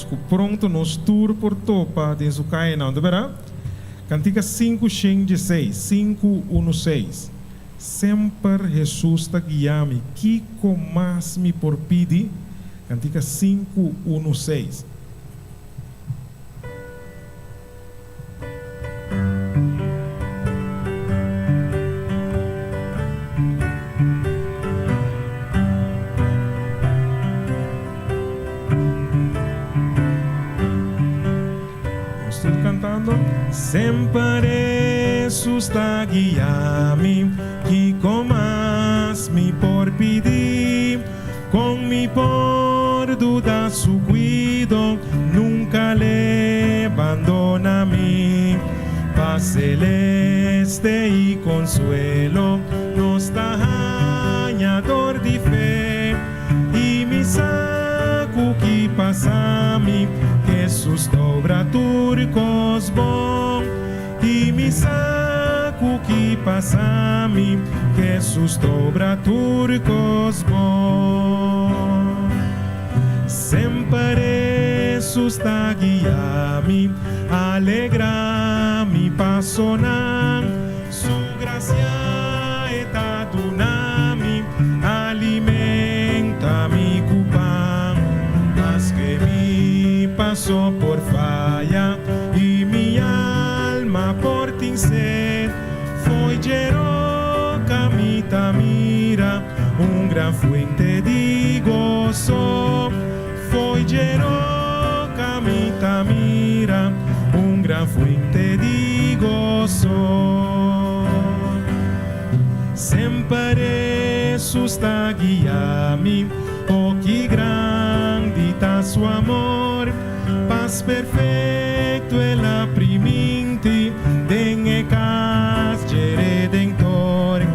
ku pronto nos tur por topa den su kayanan. Ta bera? Kantika 516, 516. Semper Hesus ta guia mi, kiko mas mi por pidi? Kantika 516. Nos tur cantando. Semper Hesus ta guia mi, kico mas mi por pidi? Con mi por duda su cuido? Nunca l'e bandona mi. Paz celeste y consuelo nos ta haña dor di fe. I mi sa ku ki pasa mi, Hesus ta obra tur kos bon. I mi sa ku ki pasa mi, Hesus ta obra tur kos bon. Semper Hesus ta guia mi, alegra mi pasonan. Su gracia e ta duna mi, alimenta mi cu pan. Maske mi paso por faya y mi alma por tin sed, fo'i dje roca mi ta mira un gran fuente di goso. Fo'i dje roca mi ta mira un gran fuente di goso. Semper Hesus ta guia mi, oh ki grandi ta su amor. Pas perfecto el a priminti den e cas dje Redentor.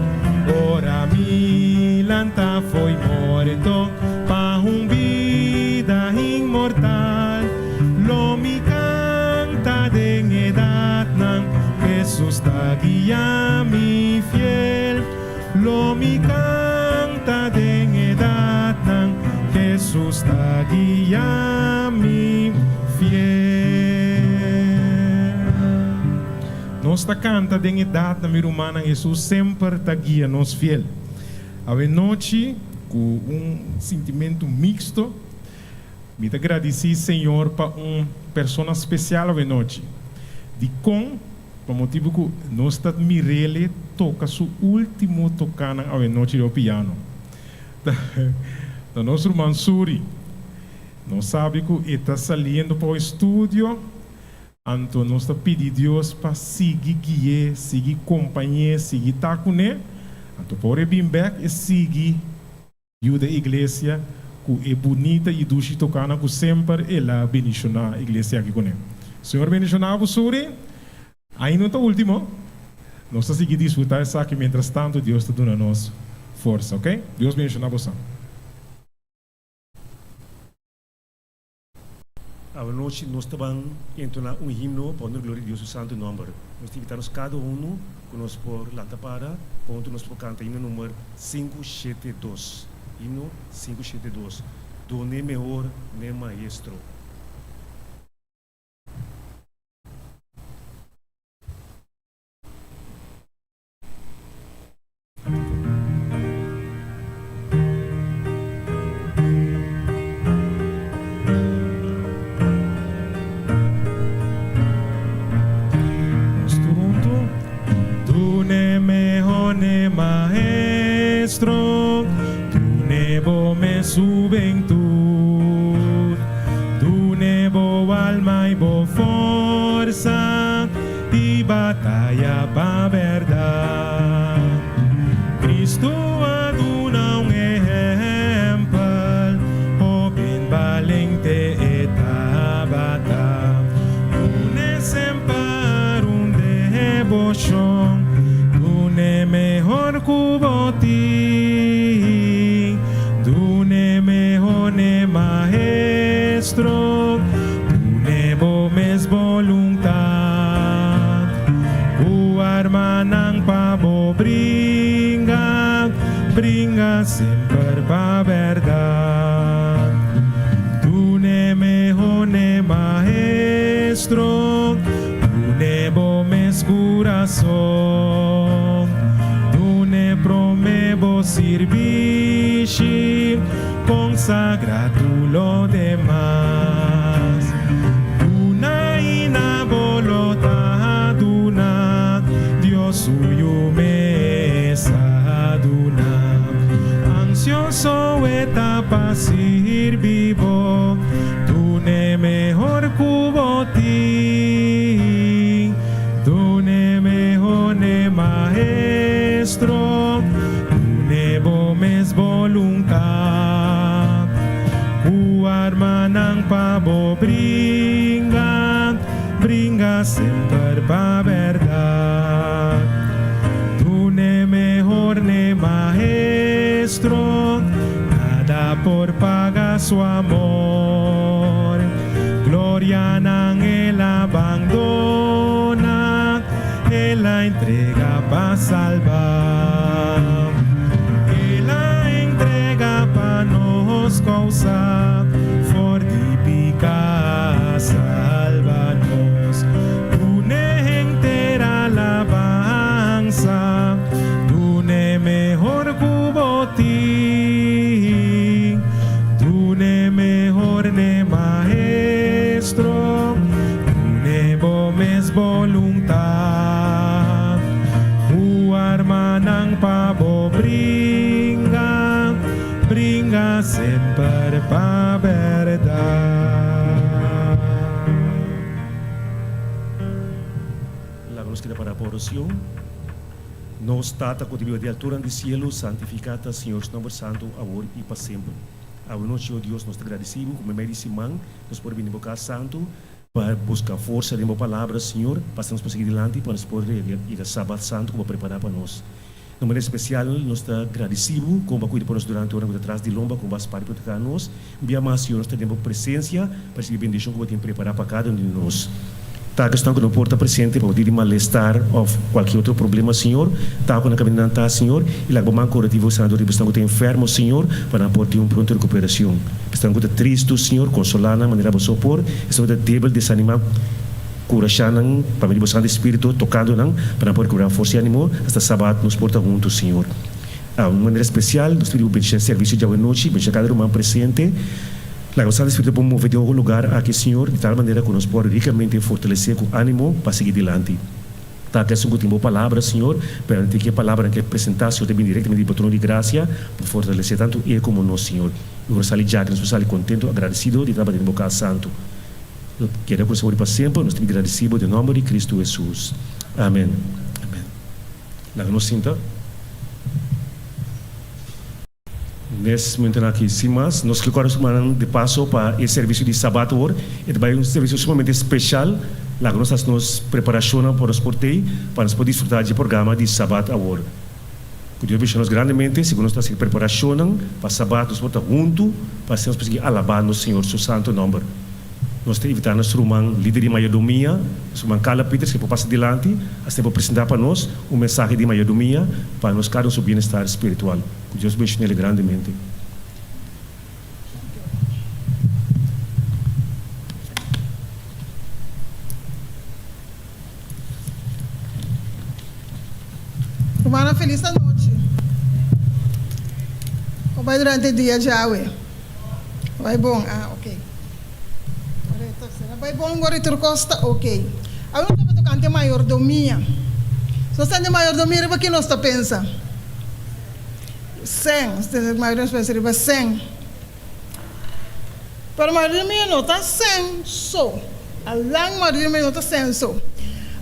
Ora mi lanta fo'i morto. Pa un bida inmortal lo mi canta den edadnan, Hesus ta guia mi fiel. Lo mi canta den edadnan, Hesus ta guia mi fiel. Nos ta canta den edadnan, mi rumannan, Hesus semper ta guia nos fiel. Awe nochi, ku un sintimentu mixto, mi ta gradisí Señor pa un persona spesial awe nochi. Dikon? Pa motibu ku nos ta mir'Ele toka su último tokánan awe nochi riba piano. Ta nos ruman Suri. Nos sabi ku e ta saliendo pa un estudio, anto nos ta pidi Dios pa sigui gui'é, sigui kompañ'é, sigui ta kuné. Anto pa ora e bin bèk e sigui yuda e iglesia ku e bunita i dushi tokana ku semper el a bendishoná iglesia aki kuné. Señor bendishoná bo Suri. Ainda no ta último. Nos ta sigui disfrutá esaki mientras tanto Dios ta duna nos forsa, ok? Dios bendishoná boso. Awanochi nos ta ban entoná un himno pa honor gloria di Dios su santu nòmber. Nos ta invitá nos kada unu ku nos por lanta para pa huntu nos por kanta himno number 572. Himno 572, Done mehor n'e Maestro. Nos tur huntu. Dune mehor n'e Maestro, dune bo mes hubentud, dune bo alma i bo forsa. I bataya pa bèrdat. Cristo a duna un ehèmpel, hóben balente e tabata. Dun'e semper un deboshon, dun'e mehor ku bo tin. Dun'e mehor n'e Maestro. Pone bo mes boluntat ku armanan pa bo bringa, bringa semper pa bèrdat. Dune mehó n'e. kurason. Dun'e promé bo sirbishi, konsagrá tur lo demas. Duna i na bo lo ta duna, Dios su Yu mes a duna. Ansioso e ta pa sirbi bo, Dun'e mehor ku bo tin. Dun'e mehor n'e Maestro, Dun'e bo mes boluntat. Ku armanan pa bo bringa, Bringa semper pa bèrdat. Dun'e mehor n'e Maestro, Nada por paga su amor. Glorianan el a bandona, El a entrega pa salba. El a entrega pa nos kousa, For di piká salba nos. Dun'e henter alabansa, Dun'e mehor ku bo tin. Dun'e mehor n'e Maestro, Dun'e bo mes boluntat. Ku armanan pa bo bringa, Bringa semper pa bèrdat. Laga nos keda pará pa orashon. Nos Tata ku ta biba di alturan di sielu, santifiká ta Señor su nòmber santu awor i pa semper. Awe nochi, o Dios, nos ta gradisí bo ku meimei di siman nos por bini bo kas santu pa buska forsa den bo palabra, Señor, pa asina nos por sigui dilanti pa nos por yega Sabat santu ku bo a prepará pa nos. Na manera spesial nos ta gradisí bo kon bo a kuida pa nos durante ora ku ta tras di lomba, kon bo a spar i proteká nos. Un bia mas, Señor, nos ta den bo presensia pa risibi bendishon ku bo tin prepará pa kada un di nos. Ta esnan ku no por ta presente pa motibu di malestar òf kualke otro problema, Señor, ta ku nan kaminda nan ta, Señor, i laga bo man korativo sanador riba esnan ku ta enfermo, Señor, pa nan por tin un pronto rekuperashon. Esnan ku ta tristu, Señor, konsolá nan manera bo so por. Esnan ku ta débil, desanimá, kurashá nan pa medio di bo Santu Spiritu, tokando nan, pa nan por rekuperá forsa i ánimo hasta Sabat nos por ta huntu, Señor. A un manera spesial, nos pidi bo bendishon e servisio djawe nochi, bendishon kada ruman presente. Laga bo Santu Spiritu por move den ogo lugar aki, Señor, di tal manera ku nos por rikamente fortalesé ku ánimo pa sigui dilanti. Ta aki esun ku tin bo palabra, Señor, pero antes di ku e palabranan ke presentá, Señor, ta bini direktamente di bo trono di grasia pa fortalesé tantu e komo nos, Señor. I ora sali djaki, nos por sali kontentu, agradesido di tabata den bo kas santu. Lo keda ku nos awor i pa semper. Nos ta bin gradisí bo den nòmber di Kristu Hesus. Amen. Amen. Laga nos sinta. Nes momentonan aki, sin mas, nos ke kòrda sumanan di paso pa e servisio di Sabat awor. E ta bai un servisio sumamente speshal. Laga nos hasi nos preparashonnan pa nos por tei, pa nos por disfrutá dje programa di Sabat awor. Ku Dios bendishon nos grandemente segun nos ta hasi preparashonnan pa Sabat, nos por ta huntu pa asina nos por sigui alabá nos Señor su santu nòmber. Nos ta invitá nos ruman lider di mayordomia, nos ruman Carla Pieters, ke por pasa dilanti, asina por presentá pa nos un mensahe di mayordomia pa nos kada un su bienestar spiritual. Ku Dios benshoné grandemente. Rumannan felis anochi. Kon bai durante e dia djawe? Bai bon? Ah, ok. Bai bon gor i tur kos ta ok. Awe nos tabata tokante mayordomia. Si nos tende mayordomia riba ki nos ta pensa? Sèn. Nos tende mayordomia nos pensa riba sèn. Pero mayordomia no ta sèn so. Alang mayordomia no ta sèn so.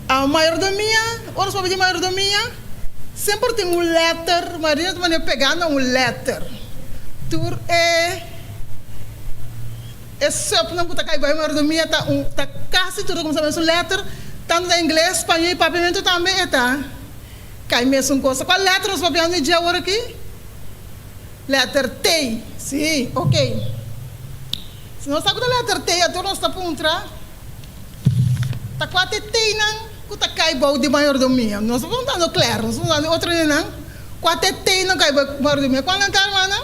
A mayordomia, ora nos papia di mayordomia, semper tin un lèter, mayordomia ta manera pegá na un lèter. Tur e e sèpnan ku ta kai bai mayordomia ta un ta kasi tur ta kuminsá mesun lèter, tantu na ingles, spañó i papiamentu tambe e ta kai mesun kos. Kua lèter nos papiando di dje awor aki? Letter T, sí, ok. Si nos sa ku ta letter T, ato nos ta puntra, ta kua ta e T-nan ku ta kai bou di mayordomia? Nos ta puntando Claire, nos ta puntando otro hendenan, kua ta e T-nan ku kai bou di mayordomia? Kua nan ta, hermana?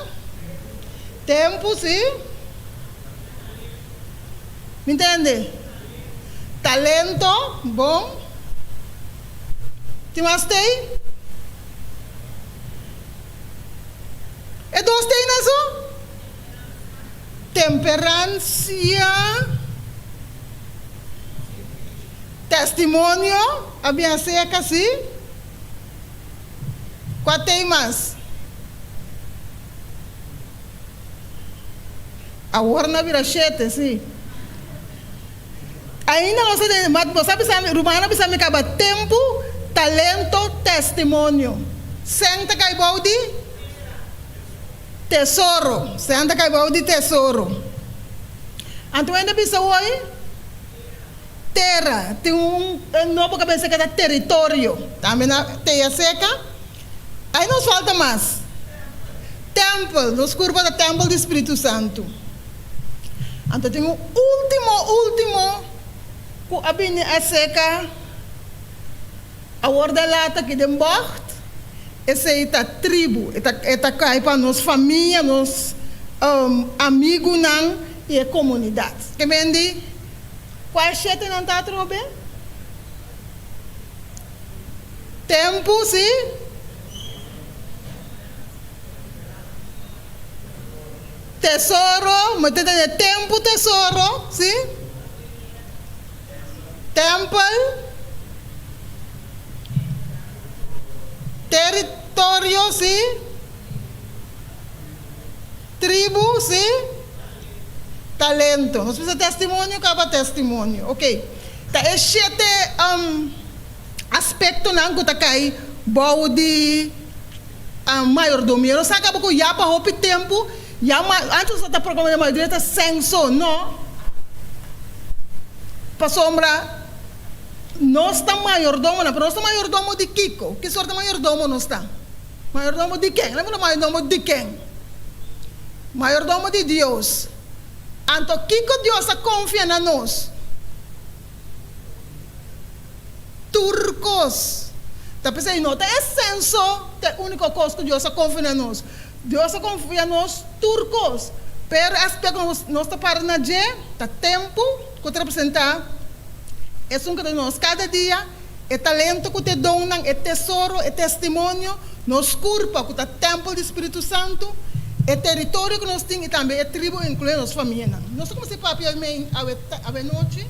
Tempu, sí. Mi ntende? Talento, bon. Tin mas tei? E dos teinan so? Temperansia, testimonio, a bin aserka si. Kua tei mas? Awor na bira shete, si. Ainda nos ta den, ma bo sa bisa mi, rumannan a bisa mi kaba tempu, talento, testimonio. Sèn ta kai bou di tesoro. Sèn ta kai bou di tesoro. Anto hende bisa hoy, tera, tin un nobo kabesa ke ta teritorio. Tambe na tea seka. Ai nos falta mas. Tèmpel, nos kurpa ta tèmpel di Spiritu Santu. Anto tin un último, último ku a bini aserka awor den lata aki den bògt, esei ta tribu. E ta, e ta kai pa nos famia, nos amigunan i e komunidat. Ke men di, kua e shetenan ta atrobe? Tempu, sí. Tesoro, mi ta tene tempu tesoro, sí. Tempel, teritorio, sí. Tribu, sí. Talento. Nos bisa testimonio kaba testimonio. Ok. Ta e shete aspektonan ku ta kai bou di mayordomia. Nos sa kaba ku ya pa hopi tempu ya antes nos ta proklamá mayordomia ta senso. No. Pasobra nos ta mayordomonan, pero nos ta mayordomo di kiko? Ki sorto mayordomo nos ta? Mayordomo di ken? Lembra mayordomo di ken? Mayordomo di Dios. Anto kiko Dios a konfia na nos? Tur kos. Ta p'esei no ta e senso ta e úniko kos ku Dios a konfia na nos. Dios a konfia nos tur kos. Pero e aspekto ku nos ta para na dje ta tempu ku ta representá esun ku ta nos kada dia. E talento ku ta e donnan, e tesoro, e testimonio, nos kurpa ku ta tèmpel di Spiritu Santu, e teritorio ku nos tin i tambe e tribu inkluyendo nos famianan. Nos ta kuminsá papia awe awe nochi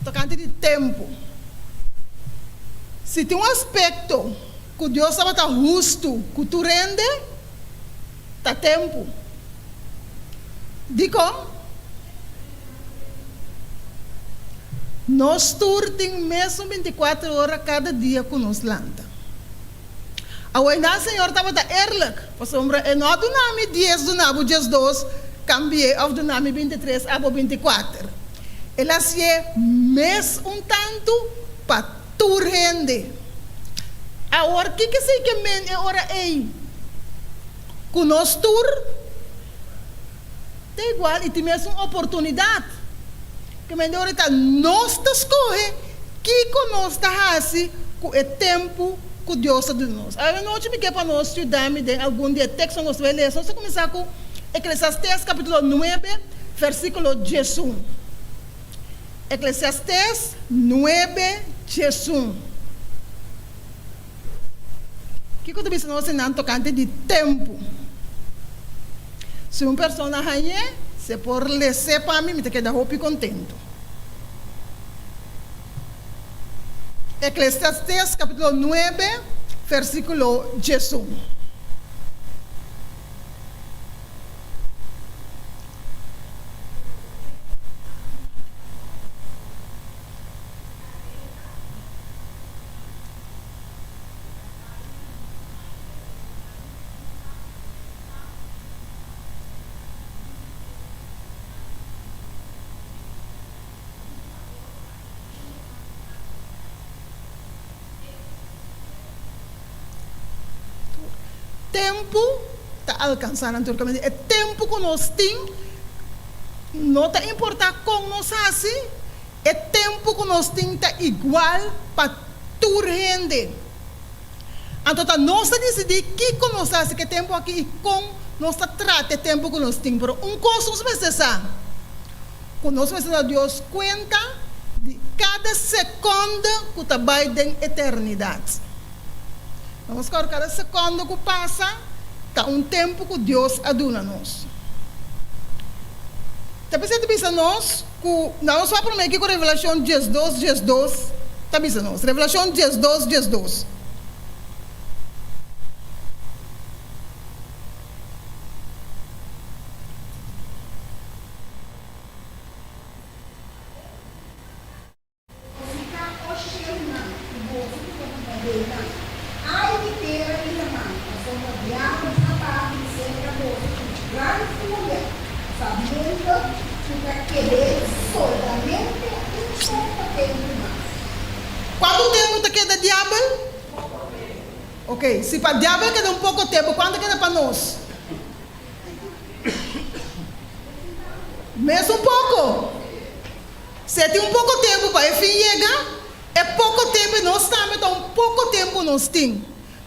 tokante di tempu. Si tin un aspekto ku Dios tabata hustu ku tur hende, ta tempu. Dikon? Nos tur tin mesun bintikuater ora kada dia ku nos lanta. Awe nan Señor tabata eerlijk, pasobra E no a duna mi dies, duna bo diesdos, kambi'é, òf duna mi bintitres, abo bintikuater. El a hasié mes un tantu pa tur hende. Awor, kiko esei ke men e ora ei? Ku nos tur ta igual i tin mesun oportunidat. Ke men di ora ta nos ta skohe kiko nos ta hasi ku e tempu ku Dios ta duna nos. Awe nochi mi ke pa nos yuda mi den algun di e tekstonan ku nos ta bai lesa. Nos ta kuminsá ku Eklesiastes kapitulo nuebe vèrsikulo diesun. Eklesiastes nuebe diesun. Kiko ta bisa nos esnan tokante di tempu? Si un persona hañ'é, se por les'é pa mi, mi ta keda hopi kontentu. Eklesiastes kapitulo nuebe, versíkulo diesun. Tempu ta alkansá nan tur kaminda. E tempu ku nos tin no ta importá kon nos hasi. E tempu ku nos tin ta igual pa tur hende. Anto ta nos ta disidí kiko nos ta hasi ku e tempu aki i kon nos ta trata e tempu ku nos tin. Pero un kos nos mester sa, ku nos mester da Dios kuenta di kada sekònde ku ta bai den eternidat. Nos kòrda kada sekònde ku pasa ta un tempu ku Dios a duna nos. Ta p'esei ta bisa nos ku na nos wak promé kiko Revelashon 12, 12 ta bisa nos. Revelashon 12, 12. Ofricá o shelunan i boso ku ta biba den nan. Ai di tera i laman, pasobra diabel a baha bin serka boso ku gran furia, sabiendo ku ta ked'é solamente un poko tempu mas. Kuantu tempu ta keda diabel? Ok, si pa diabel keda un poko tempu, kuantu keda pa nos? Mes un poko. Si e tin un poko tempu pa e fin yega, e poko tempu e nos tambe ta un poko tempu nos tin.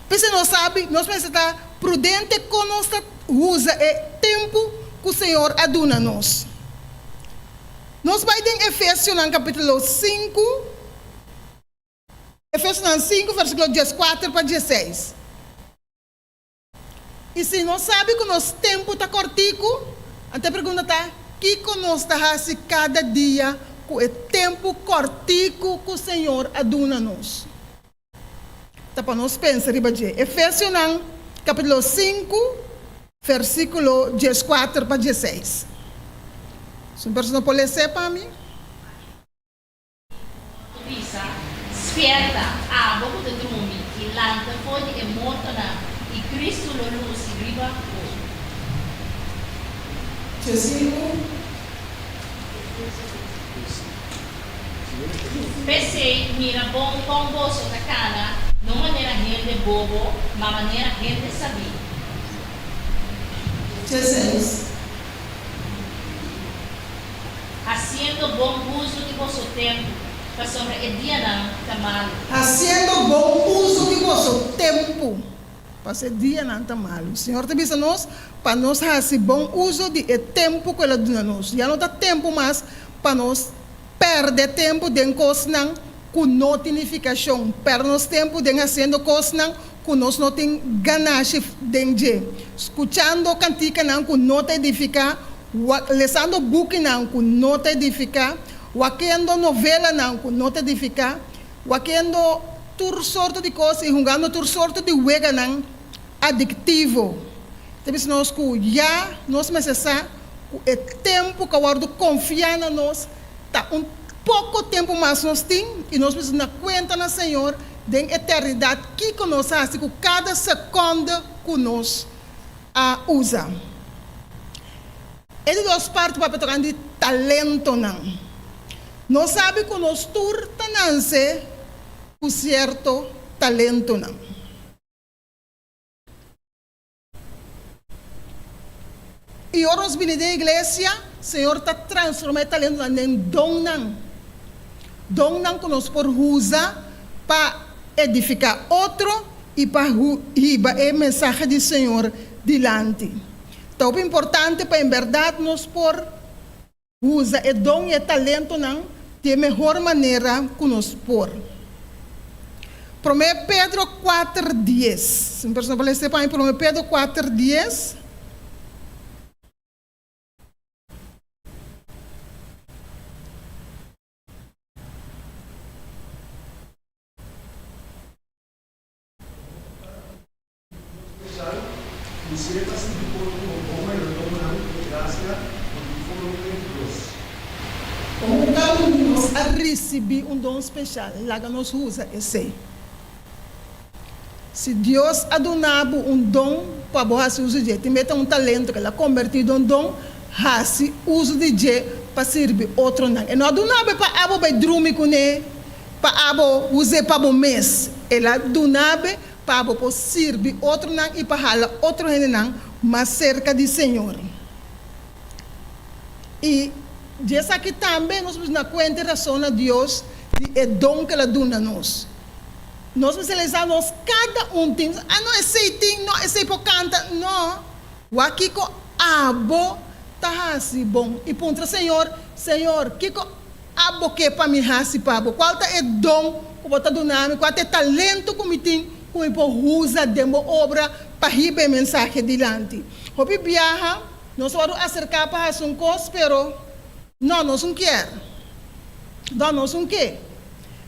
P'esei nos sabi, nos mester ta prudente kon nos ta usa e tempu ku Señor a duna nos. Nos bai den Efesionan kapítulo sinku. Efesionan sinku versíkulo dieskuater pa diesseis. I si nos sabi ku nos tempu ta kòrtiku, anto e pregunta ta, Kiko nos ta hasi kada dia ku e tempu kòrtiku ku Señor a duna nos? Ta pa nos pensa riba dje. Efesionan kapítulo sinku, versíkulo 14 pa 16. Si un persona por les'é pa mi. Ku bisa, Spierta, abo ku ta drumi, i lanta for di e mortonan, i Kristu lo lusi riba bo. Chesinku. P'esei, mira bon kon boso ta kana, no manera hende bobo, ma manera hende sabí. Cheseis. Hasiendo bon uso di boso tempu, pasobra e dianan ta malu. Hasiendo bon uso di boso tempu, pasobra e dianan ta malu. Señor ta bisa nos pa nos hasi bon uso di e tempu ku El a duna nos. Ya no ta tempu mas pa nos pèrdè tempu den kosnan ku no tin nifikashon, pèrdè nos tempu den hasiendo kosnan ku nos no tin ganashi den dje, skuchando kantikanan ku no ta edifiká Lesando bukinan ku no ta edifiká, wakendo novelanan ku no ta edifiká, wakendo tur sorto di kos i hungando tur sorto di weganan adiktivo. Ta bisa nos ku ya nos mester sa ku e tempu ku a wòrdu konfiá na nos ta un poko tempu mas nos tin i nos mester duna kuenta na Señor den eternidat kiko nos a hasi ku kada sekònde ku nos a usa. E di dos parti papia tocante di talentonan. Nos sabi cu nos tur ta nance cu cierto talentonan. Y ora nos bini den iglesia, Señor ta transforma e talentonan den donnan. Donnan cu nos por usa pa edifica otro i pa hiba e mensahe di Señor dilanti. Ta hopi importante pa en bèrdat nos por usa e don i e talentonan di e mehor manera ku nos por. Promé Pedro kuater dies. Si un persona por lesa e pa mi, Promé Pedro kuater dies. Spesial, mi ser ta sinti por como bon mayordomonan di e grasia ku di forma di Dios. Como cada un di nos a ricibi un don special, laga nos usa esey. Si Dios a duna bo un don pa bo haci uso dje, tin bes ta un talento cu el a comberti den un don, haci uso di dje pa sirbi otronan. E no a duna bo pa abo bay drumi cune, Pa abo us'é pa bo mes. El a duna be pa bo por sirbi otronan i pa hala otro hendenan mas serka di Señor. I di esaki tambe nos mester duna kuenta i rason na Dios di e don ku El a duna nos. Nos mester realisá nos kada un tin, ah no esei tin, no esei por kanta, no. Wak kiko abo ta hasi bon i puntra Señor, Señor, kiko. abo ke pa mi hasi pa bo? Kual ta e don ku bo ta duna mi? Kual ta e talento ku mi tin ku mi por usa den bo obra pa hiba e mensahe dilanti? Hopi biaha nos wòrdu aserká pa hasi un kos, pero no, nos un kier. No, nos un ke.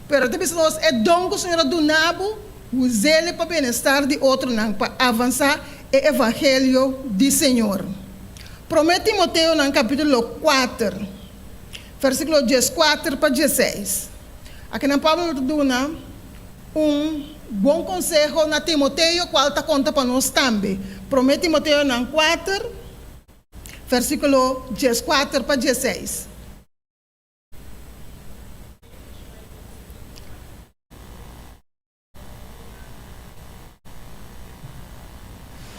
Pero ta bisa nos e don ku Señor a duna bo, us'el pa bienestar di otronan, pa avansá e evangelio di Señor. Promé Timoteonan kapítulo kuater, versíkulo dieskuater pa diesseis. Akinan Pablo ta duna un bon konseho na Timoteo kual ta konta pa nos tambe. Promé Timoteonan kuater, versíkulo dieskuater pa diesseis.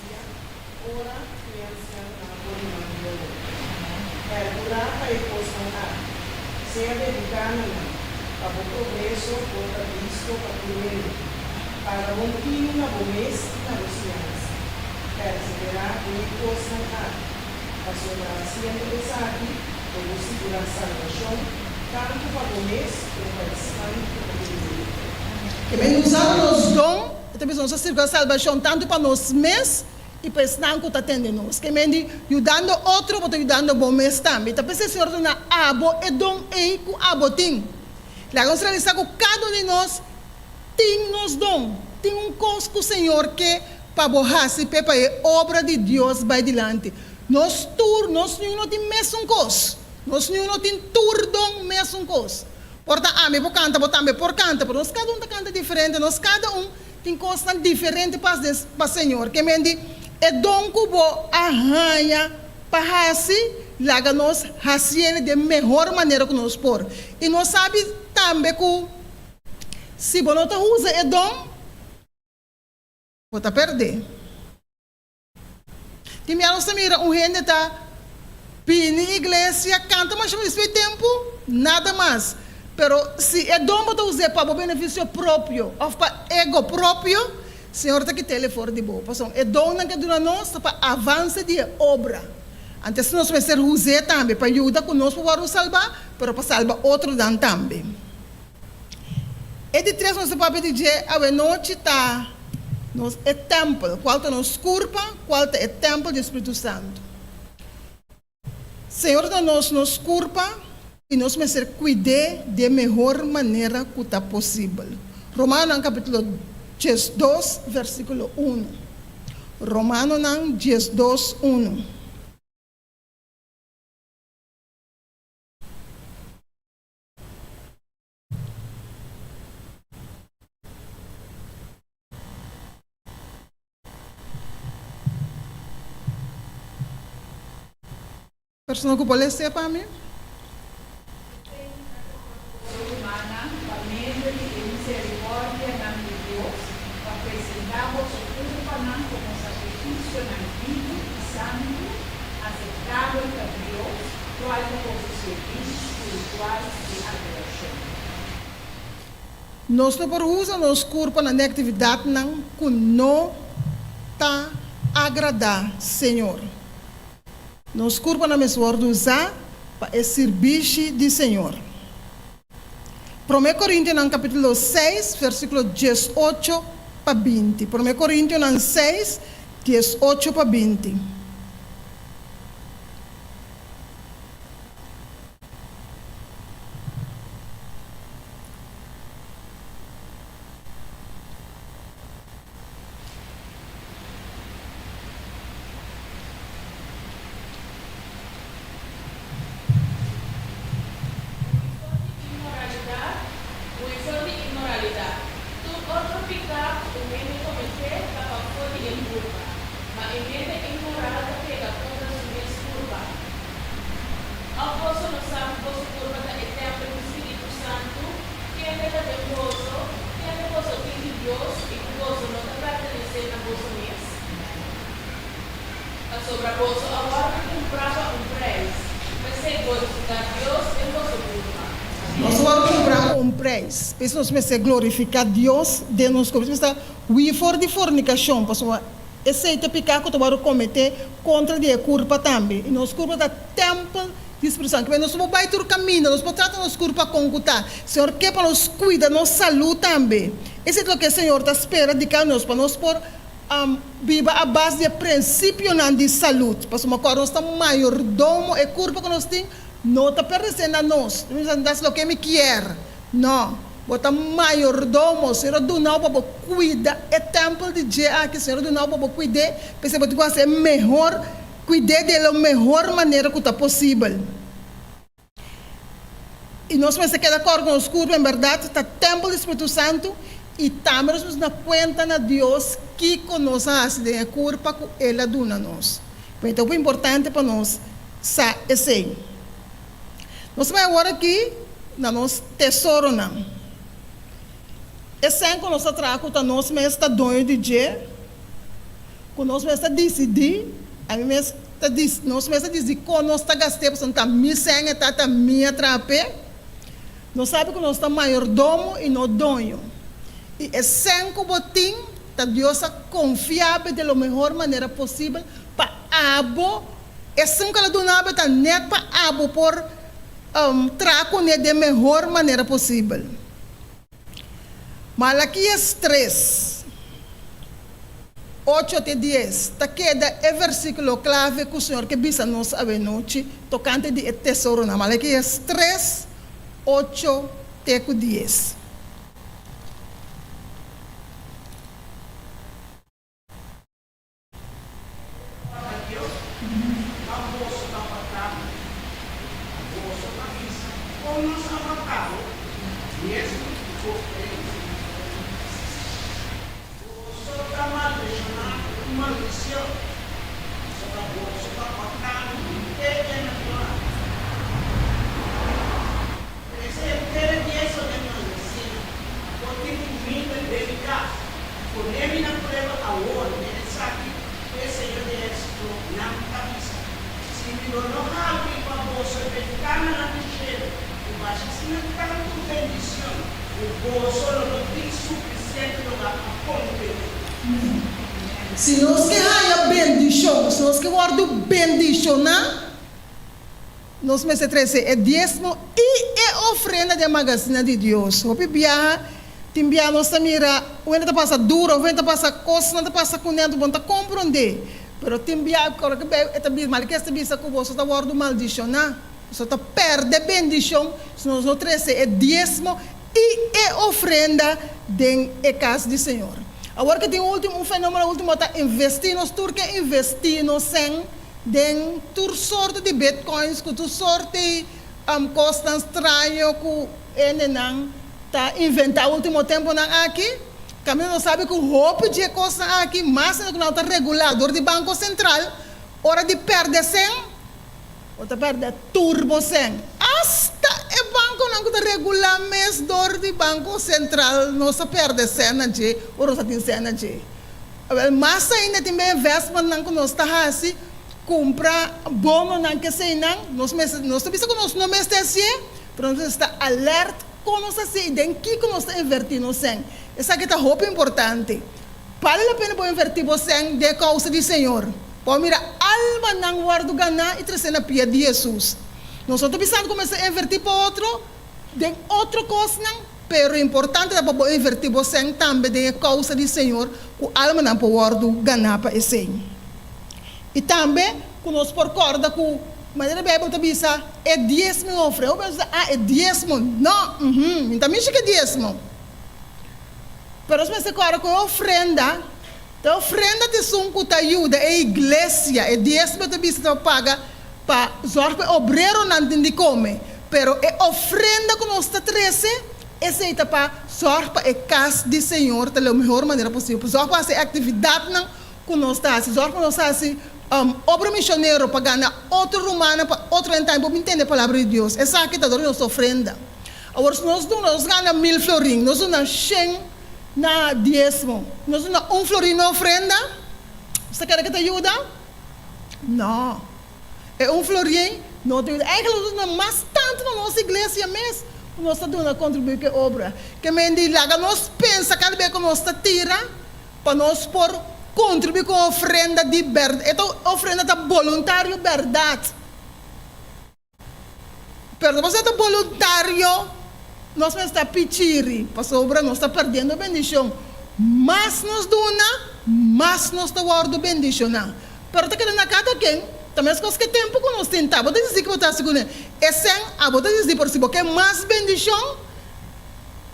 Dia, ora ku e ansianonan a pone man riba bo. Pèrkurá pa e kosnan aki. Sea dediká na nan, pa bo progreso por ta bisto pa tur hende. Paga bon tinu na bo mes i na bo siñansa. Perseverá den e kosnan aki, pasobra hasiendo esaki lo bo sigurá salbashon tantu pa bo mes komo pa esnan ku ta tende bo. Ke men usa nos don, e ta bisa nos a sirbi pa salbashon tantu pa nos mes i pa esnan ku ta tende nos. Ke men di yudando otro bo ta yudando bo mes tambe. Ta p'esei Señor a duna abo e don ei ku abo tin. Laga nos realisá ku kada un di nos tin nos don, tin un kos ku Señor ke pa bo hasi p'e pa e obra di Dios bai dilanti. Nos tur, nos niun no tin mesun kos. Nos niun no tin tur don mesun kos. Por ta ami por kanta, bo tambe por kanta, pero nos kada un ta kanta diferente, nos kada un tin kosnan diferente pa pa Señor. Ke men di, e don ku bo a haña pa hasi, laga nos hasiel den mehor manera ku nos por. I nos sabi tambe ku si bo no ta usa e don, bo ta perdé. Tin bia nos ta mira un hende ta bini iglesia, kanta masha mas despues di tempu, nada mas. Pero si e don bo ta us'é pa bo benefisio propio òf pa ego propio, Señor ta kit'el e for di bo. Pasobra e donnan ku e duna nos ta pa avanse di e obra. Antes nos mester us'é tambe pa yuda ku nos por wòrdu salbá, pero pa salba otronan tambe. E di tres nos ta papia di dje awenochi ta nos e tèmpel, kual ta nos kurpa, kual ta e tèmpel di e Spiritu Santu. Señor ta nos nos kurpa i nos mester kuid'é di e mehor manera ku ta posibel. Romanonan kapitulo 12 versíkulo unu. Romanonan 12 unu. Persona ku por lese pa mi. P'esei mi ta toka boso rumannan pa medio di e miserikòrdianan di Dios pa presentá boso kurpanan komo sakrifisionan bibu i santu, aseptabel pa Dios, Cual ta boso servicio spiritual di adoracion? Nos no por usa nos curpa na actividadnan cu no ta agrada Señor. Nos curpanan mester wordo usa pa e sirbishi di Señor. Prome Corintionan capitulo seis versiculo diesocho pa binti. Prome Corintionan seis, diesocho pa binti. Hui for di inmoralidat, hui for di inmoralidat. Tur otro piká ku un hende kometé ta pafó di e kurpa, ma e hende inmoral ta pega kontra su mes kurpa. Òf boso no sa ku boso kurpa ta e tèmpel di Spiritu Santu, kende ta den boso, kende boso tin di Dios i ku boso no ta pertenesé na boso mes? Pasobra boso a wòrdu kumprá pa un preis, p'esei glorifiká Dios den boso kurpa. Nos a wòrdu kumprá ku un preis, p'esei nos mester glorifiká Dios den nos kurpa. Nos mester hui for di fornikashon, pasobra. Esei ta piká ku ta wòrdu kometé kontra di e kurpa tambe. I nos kurpa ta tèmpel di Spiritu Santu. Nos no por bai tur kaminda, nos por trata nos kurpa kon ku ta. Señor ke pa nos kuida nos salú tambe. Esei ta loke Señor ta spera di kada nos, pa nos por biba a base di e prinsipionan di salú. Pasobra kòrda nos ta mayordomo, e kurpa ku nos tin no ta pertenesé na nos. Nos bisa, Das loke mi kier. No. Bo ta mayordomo. Señor a duna bo pa bo kuida e tèmpel di dje aki. Señor a duna bo pa bo kuid'é. P'esei bo tin ku hasi e mehor, kuid'é di e lo mehor manera ku ta posibel. I nos mester keda kòrda ku nos kurpa en bèrdat ta tèmpel di Spiritu Santu i tambe nos mester duna kuenta na Dios kiko nos a hasi den e kurpa ku El a duna nos. P'e ta hopi importante pa nos sa esei. Nos bai awor aki na nos tesoronan. E sèn ku nos ta traha ku ta nos mes ta doño di dje, ku nos mes ta disidí, ami mes ta dis, nos mes ta disidí kon nos ta gast'é, pasobra ta mi sèn e ta, ta mi a traha p'e. Nos sabi ku nos ta mayordomo i no doño. I e sèn ku bo tin, ta Dios a konfia bo di lo mehor manera posibel pa abo Esun ku el a duna bo ta nèt pa abo por traha kuné den mehor manera posibel. Malakias tres, ocho te dies ta keda e versíkulo klave ku Señor ke bisa nos awenochi tokante di e tesoronan. Malakias tres, ocho te ku dies. Pa Dios, pa boso ta falta bo. Boso ta bisa, Kon nos a falta bo? Diesmo i ofrenda. Boso ta maldishoná ku un maldishon, pasobra boso ta faltando henter e nashon aki. Trese henter e diesmo den mangasina, por tin kuminda den mi kas. Pone mi na prueba awor den esaki ku e Señor di ehérsitonan ta bisa, Si mi lo no habri pa boso e bentananan di shelu ku basha asina tantu bendicion ku boso lo no tin sufisiente lugar pa kontené. Si nos ke haña bendishon, si nos ke wòrdu bendishoná, Nos mester trese e diesmo i e ofrenda den magasina di Dios. Hopi biaha, tin biaha nos ta mira un hende ta pasa duro, un hende ta pasa kosnan ta pasa kuné, anto bo no ta komprondé. Pero tin biaha, ora ku e ta bisa, Malkias ta bisa ku boso ta wòrdu maldishoná, boso ta pèrdè bendishon si nos no trese e diesmo i e ofrenda den e kas di Señor. Awor ke tin un último, un fenómeno último ta investí, nos tur ke investí nos sèn Den tur sorto di bitcoins ku tur sorti kosnan straño ku hendenan ta inventá último temponan aki, kaminda nos sabi ku hopi dje kosnan aki mas ku nan ta regulá dor di Banko Sentral, ora di pèrdè sèn, bo ta pèrdè tur bo sèn. Asta e bankonan ku ta regulá mes dor di Banko Sentral nos ta pèrdè sèn na dje ora nos ta tin sèn na dje. Awel, mas ainda tin be investmentnan ku nos ta hasi, kumpra bononan keseinan, nos mester, nos ta bisa ku nos no mester hasié, pero nos mester ta alert kon nos ta hasié i den kiko nos ta invertí nos sèn. Esaki ta hopi importante. Bale la pena bo invertí bo sèn den e kousa di Señor, pa bo mira almanan wòrdu ganá i tresé na pia di Hesus. Nos no ta bisando ku mester invertí pa otro den otro kosnan. Pero importante ta pa bo invertí bo sèn tambe den e kousa di Señor ku almanan por wòrdu ganá pa esei. I tambe ku nos por kòrda ku manera Beibel ta bisa e diesmo i ofrenda. Hopi bes ta ah e diesmo, no, uhum, mi ta mishi ku e diesmo. Pero nos mester kòrda ku e ofrenda ta e ofrenda ta esun ku ta yuda e iglesia. E diesmo ta bisa ta paga Pa zòrg pa e obreronan tin di kome, pero e ofrenda ku nos ta trese, esei ta pa zòrg pa e kas di Señor ta lo mehor manera posibel, pa zòrg pa hasi e aktividatnan ku nos ta hasi, zòrg pa nos hasi obra mishonero pa gana otro rumannan pa otro hende tambe por bin tende e palabra di Dios. Esaki ta dor di nos ofrenda. Awor si nos duna, nos gana mil florin, nos duna shen na diesmo, nos duna un florin na ofrenda, nos ta kere ke ta yuda? No. E un florien no ta yuda. Eigenlijk nos ta duna mas tantu na nos iglesia mes ku nos ta duna kontribuí ku e obra. Ke men di laga nos pensa kada bes ku nos ta tira pa nos por kontribuí ku un ofrenda di bèrdat. E ta ofrenda ta boluntario bèrdat. Pero no pasobra ta boluntario nos mester ta pichiri, pasobra nos ta perdiendo bendishon. Mas nos duna, mas nos ta wòrdu bendishoná. Pero ta keda na kada ken, ta meskos ku e tempu ku nos tin ta. Bo ta disidí ku bo ta hasi kuné. E sèn, abo ta disidí, pero si bo ke mas bendishon,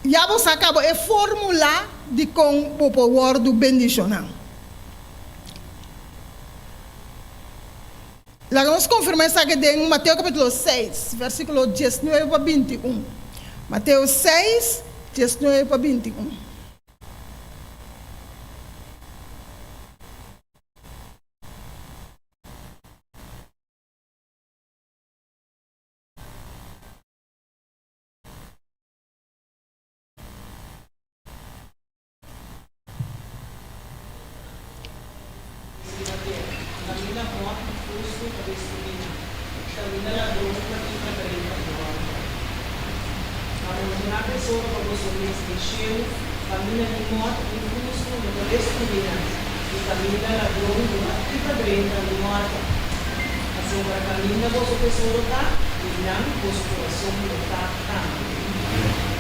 ya bo sa kaba e fórmula di kon bo por wòrdu bendishoná. Laga nos konfirmá esaki den Mateo kapítulo seis, versíkulo diesnuebe pa bintiun. Mateo seis, diesnuebe pa bintiun. Riba tera. Kaminda mòt i fustu ta destruí nan, kaminda ladron ta kibra drenta i hòrta. Amontoná tesoro pa boso mes den shelu, kaminda ni mòt ni fustu no ta destruí nan, i kaminda ladron no ta kibra drenta ni hòrta. Pasobra kaminda boso tesoro ta, einan boso kurason lo ta tambe.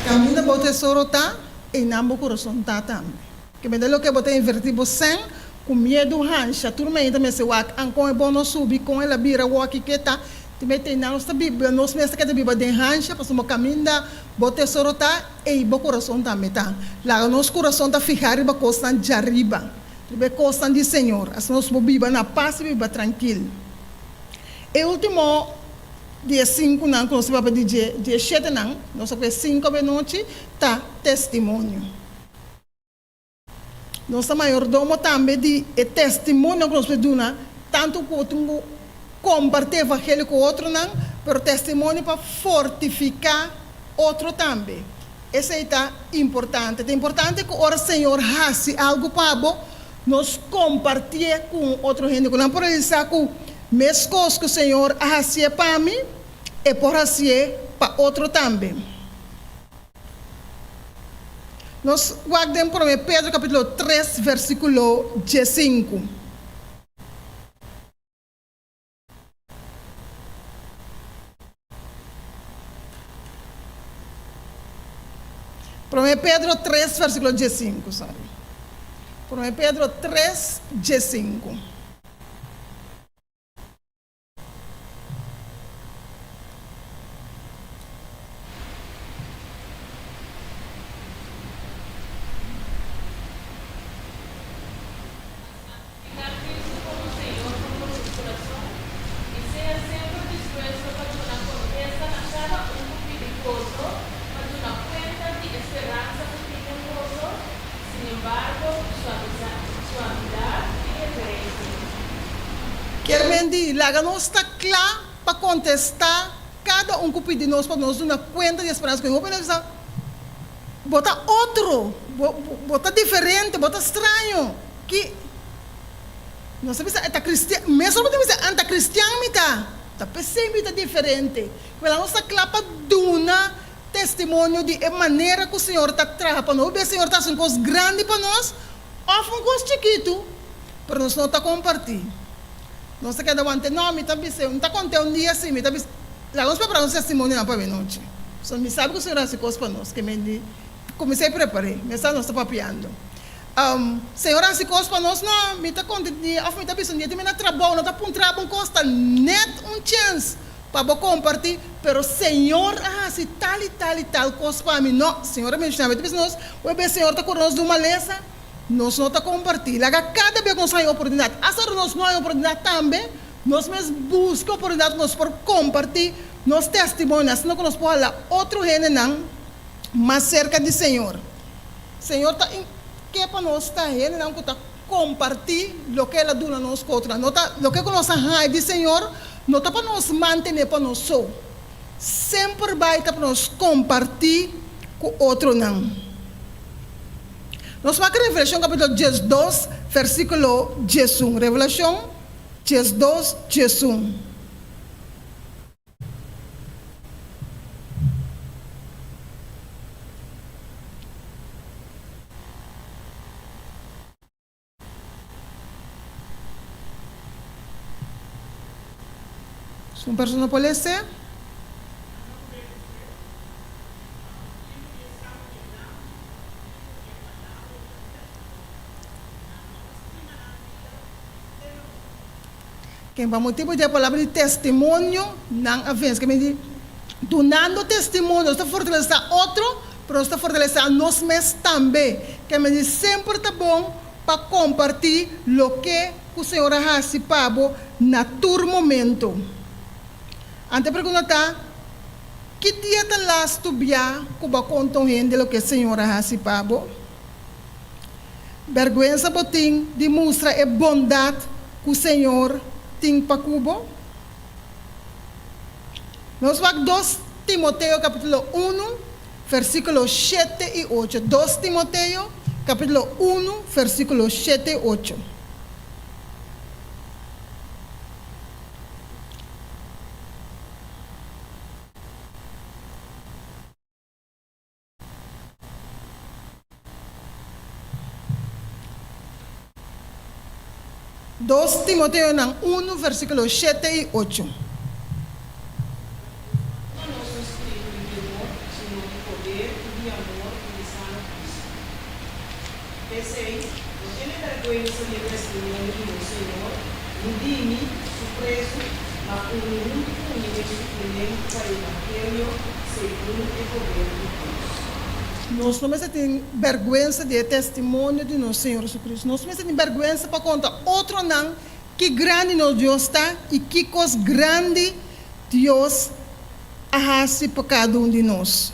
Kaminda bo tesoro ta, einan bo kurason ta tambe. Ke mende loke bo ta invertí bo sèn ku miedu hansha tur mei ta mester wak an kon e bon no subi kon el a bira woki ke ta te mete einan nos ta biba nos mes ta keda biba den hansha pasobra bo kaminda bo tesoro ta ei bo kurason tambe ta laga nos kurason ta fihá riba kosnan djariba riba e kosnan di Señor asina nos por biba na pas i biba trankil e ultimo di e sinkunan ku nos ta papia di dje di e shetenan nos a ku e sinku abenochi ta testimonio. Nos ta mayordomo tambe di e testimonio ku nos por duna, tantu ku tin ku kompartí evangelio ku otronan, pero testimonio pa fortifiká otro tambe. Esei ta importante. Ta importante ku ora Señor hasi algu pa bo, nos kompartié ku un otro hende, ku nan por realisá ku meskos ku Señor a hasié pa mi, e por hasié pa otro tambe. Nos wak den Promé Pedro capítulo tres versículo diesinku. Promé Pedro tres versículo diesinku, sorry. Promé Pedro tres diesinku. Santifiká Kristu komo Señor den boso kurason, i sea semper dispuesto pa duna kontesta na kada un ku pidi boso pa duna kuenta di e speransa ku tin den boso, sinembargo, ku suavidat i reverensia. Kier men di, laga nos ta kla pa kontestá kada un ku pidi nos pa nos duna kuenta di e speransa ku e hopi hende ta bisa, Bo ta otro, bo bo ta diferente, bo ta straño. Ki nos ta bisa e ta kristian, mesora bo ta bisa an ta kristian mi ta, ta p'esei mi ta diferente. Wela nos ta kla pa duna testimonio di e manera ku Señor ta traha pa nos. Hopi bes Señor ta hasi un kos grandi pa nos òf un kos chikitu. Pero nos no ta comparti. Nos ta keda wante, no, mi ta bis'é, mi ta cont'é un dia si, mi ta bis'é. Laga nos prepara nos testimonionan pa menochi. Pasobra mi sabi cu Señor a haci cos pa nos, ke men di cuminsá e prepar'é. Mi a sa nos ta papiando. Señor a haci cos pa nos? No, mi ta cont'é un dia, of mi ta bisa un dia, tin mi na trabou, no ta puntra bo un cos, ta net un chens pa bo comparti, pero Señor a haci tal y tal y tal cos pa mi. No, Señor a menciona, mi ta bisa nos, hoy bes Señor ta cura nos di un malesa. Nos no ta kompartí. Laga kada bes ku nos haña oportunidat, asta ora nos no haña oportunidat tambe, nos mes buska oportunidat ku nos por kompartí nos testimonio, asina ku nos por hala otro hendenan mas serka di Señor. Señor ta ke pa nos ta hendenan ku ta kompartí loke El a duna nos ku otronan. No ta loke ku nos a haña di Señor no ta pa nos mantené pa nos so. Semper bai ta pa nos kompartí ku otronan. Nos wak Revelashon kapítulo diesdos versíkulo diesun. Revelashon 12, 11. Si un persona por lese. Ken pa motibu di e palabra di testimonio nan a vense. Ke men di, dunando testimonio nos ta fortalesá otro, pero nos ta fortalesá nos mes tambe. Ke men di, semper ta bon pa kompartí loke ku Señor a hasi pa bo na tur momento. Anto e pregunta ta, Ki dia ta lastu bia ku bo a konta un hende loke Señor a hasi pa bo? Bèrgwensa bo tin di mustra e bondat ku Señor tin pa ku bo? Nos wak dos Timoteo kapítulo unu, versíkulo shete i ocho. Dos Timoteo kapítulo unu, versíkulo shete i ocho. Dos Timoteonan unu, versíkulo shete i ocho. No nos un spiritu di temor, sino di poder i di amor i di sano huisio. P'esei, no tene bèrgwensa di e testimonio di nos Señor, ni di mi, su prezu, ma uni huntu ku mi den sufrimentu pa e evangelio segun e poder di Dios. Nos no mester tin bèrgwensa di e testimonio di nos Señor Jesucristo. Nos mester tin bèrgwensa pa konta otronan ki grandi nos Dios ta i ki kos grandi Dios a hasi pa kada un di nos.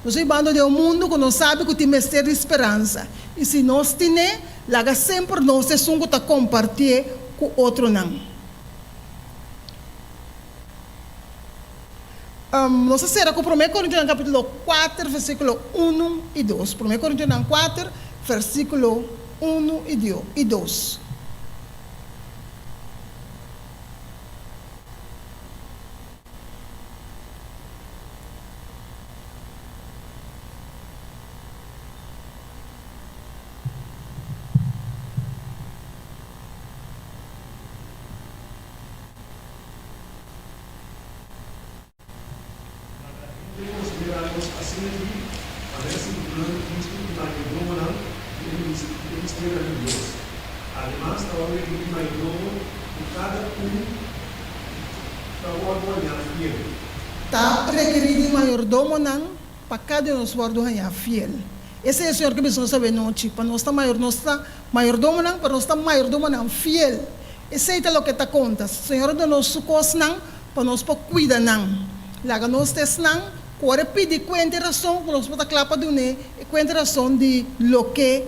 Nos ta bibando den un mundu ku nos sabi ku tin mester di speransa, i si nos tin'é, laga semper nos esun ku ta kompartié ku otronan. Nos ta sera ku Promé Korintionan kapítulo kuater versíkulo unu i dos. Promé Korintionan kuater versíkulo unu i dos. Laga hende konsiderá nos asina di manera siguinan Kristu i mayordomonan di e misterionan di Dios. Ademas, ta wòrdu rekerí mayordomo ku kada un ta wòrdu hañá fiel. Ta rekerí di mayordomonan pa kada di nos wòrdu hañá fiel. Esei e Señor ke bisa nos awe nochi, pa nos ta mayor, nos ta mayordomonan, pero nos ta mayordomonan fiel. Esei ta loke ta konta. Señor a duna nos su kosnan pa nos por kuida nan. Laga nos ta esnan ku ora e pidi kuenta i rason ku nos por ta kla pa dun'é e kuenta i rason di loke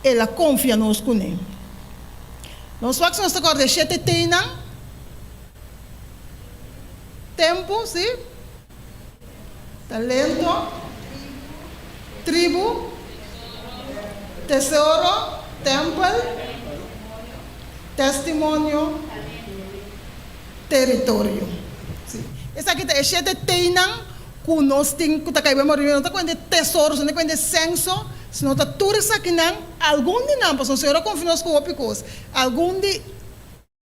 el a konfia nos kuné. Nos wak si nos ta kòrda e shete Tnan. Tempu, sí. Talento, tribu, tesoro, tèmpel, testimonio, teritorio. Sí. Esaki ta e shete Tnan ku nos tin ku ta kai bo morir. No ta kuenta tesoro, no ta kuenta senso, sino ta tur esakinan, algun di nan, pasobra Señor a konfia nos ku hopi kos, algun di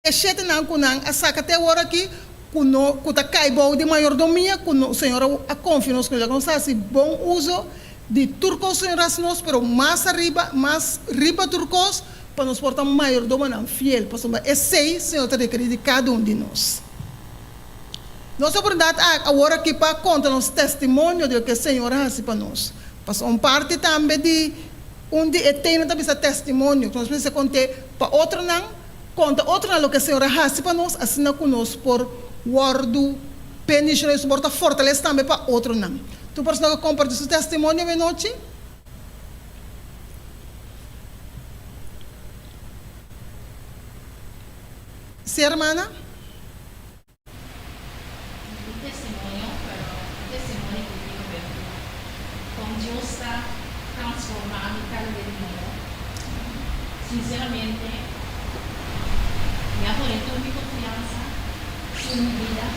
e shetenan ku nan a saka te awor aki ku no ku ta kai bou di mayordomia ku no Señor a konfia nos ku nos. Nos a hasi bon uso di tur kos Señor a hasi nos, pero mas ariba, mas riba tur kos, pa nos por ta mayordomonan fiel, pasobra esei Señor ta rekerí di kada un di nos. Nos oportunidat awor aki pa konta nos testimonio di loke Señor a hasi pa nos. Pasobra un parti tambe di un di e teinan ta bisa testimonio, ku nos mester kont'é pa otronan, konta otronan loke Señor a hasi pa nos, asina ku nos por wòrdu bendishoná i nos por ta fortalesa tambe pa otronan. Tur persona ku kompartí su testimonio awe nochi? Sí, hermana? Un testimonio, pero un testimonio ku tin haber ku kon Dios ta transformá mi kada dia di nobo. Sinseramente, mi a pone tur mi konfiansa, tur mi bida,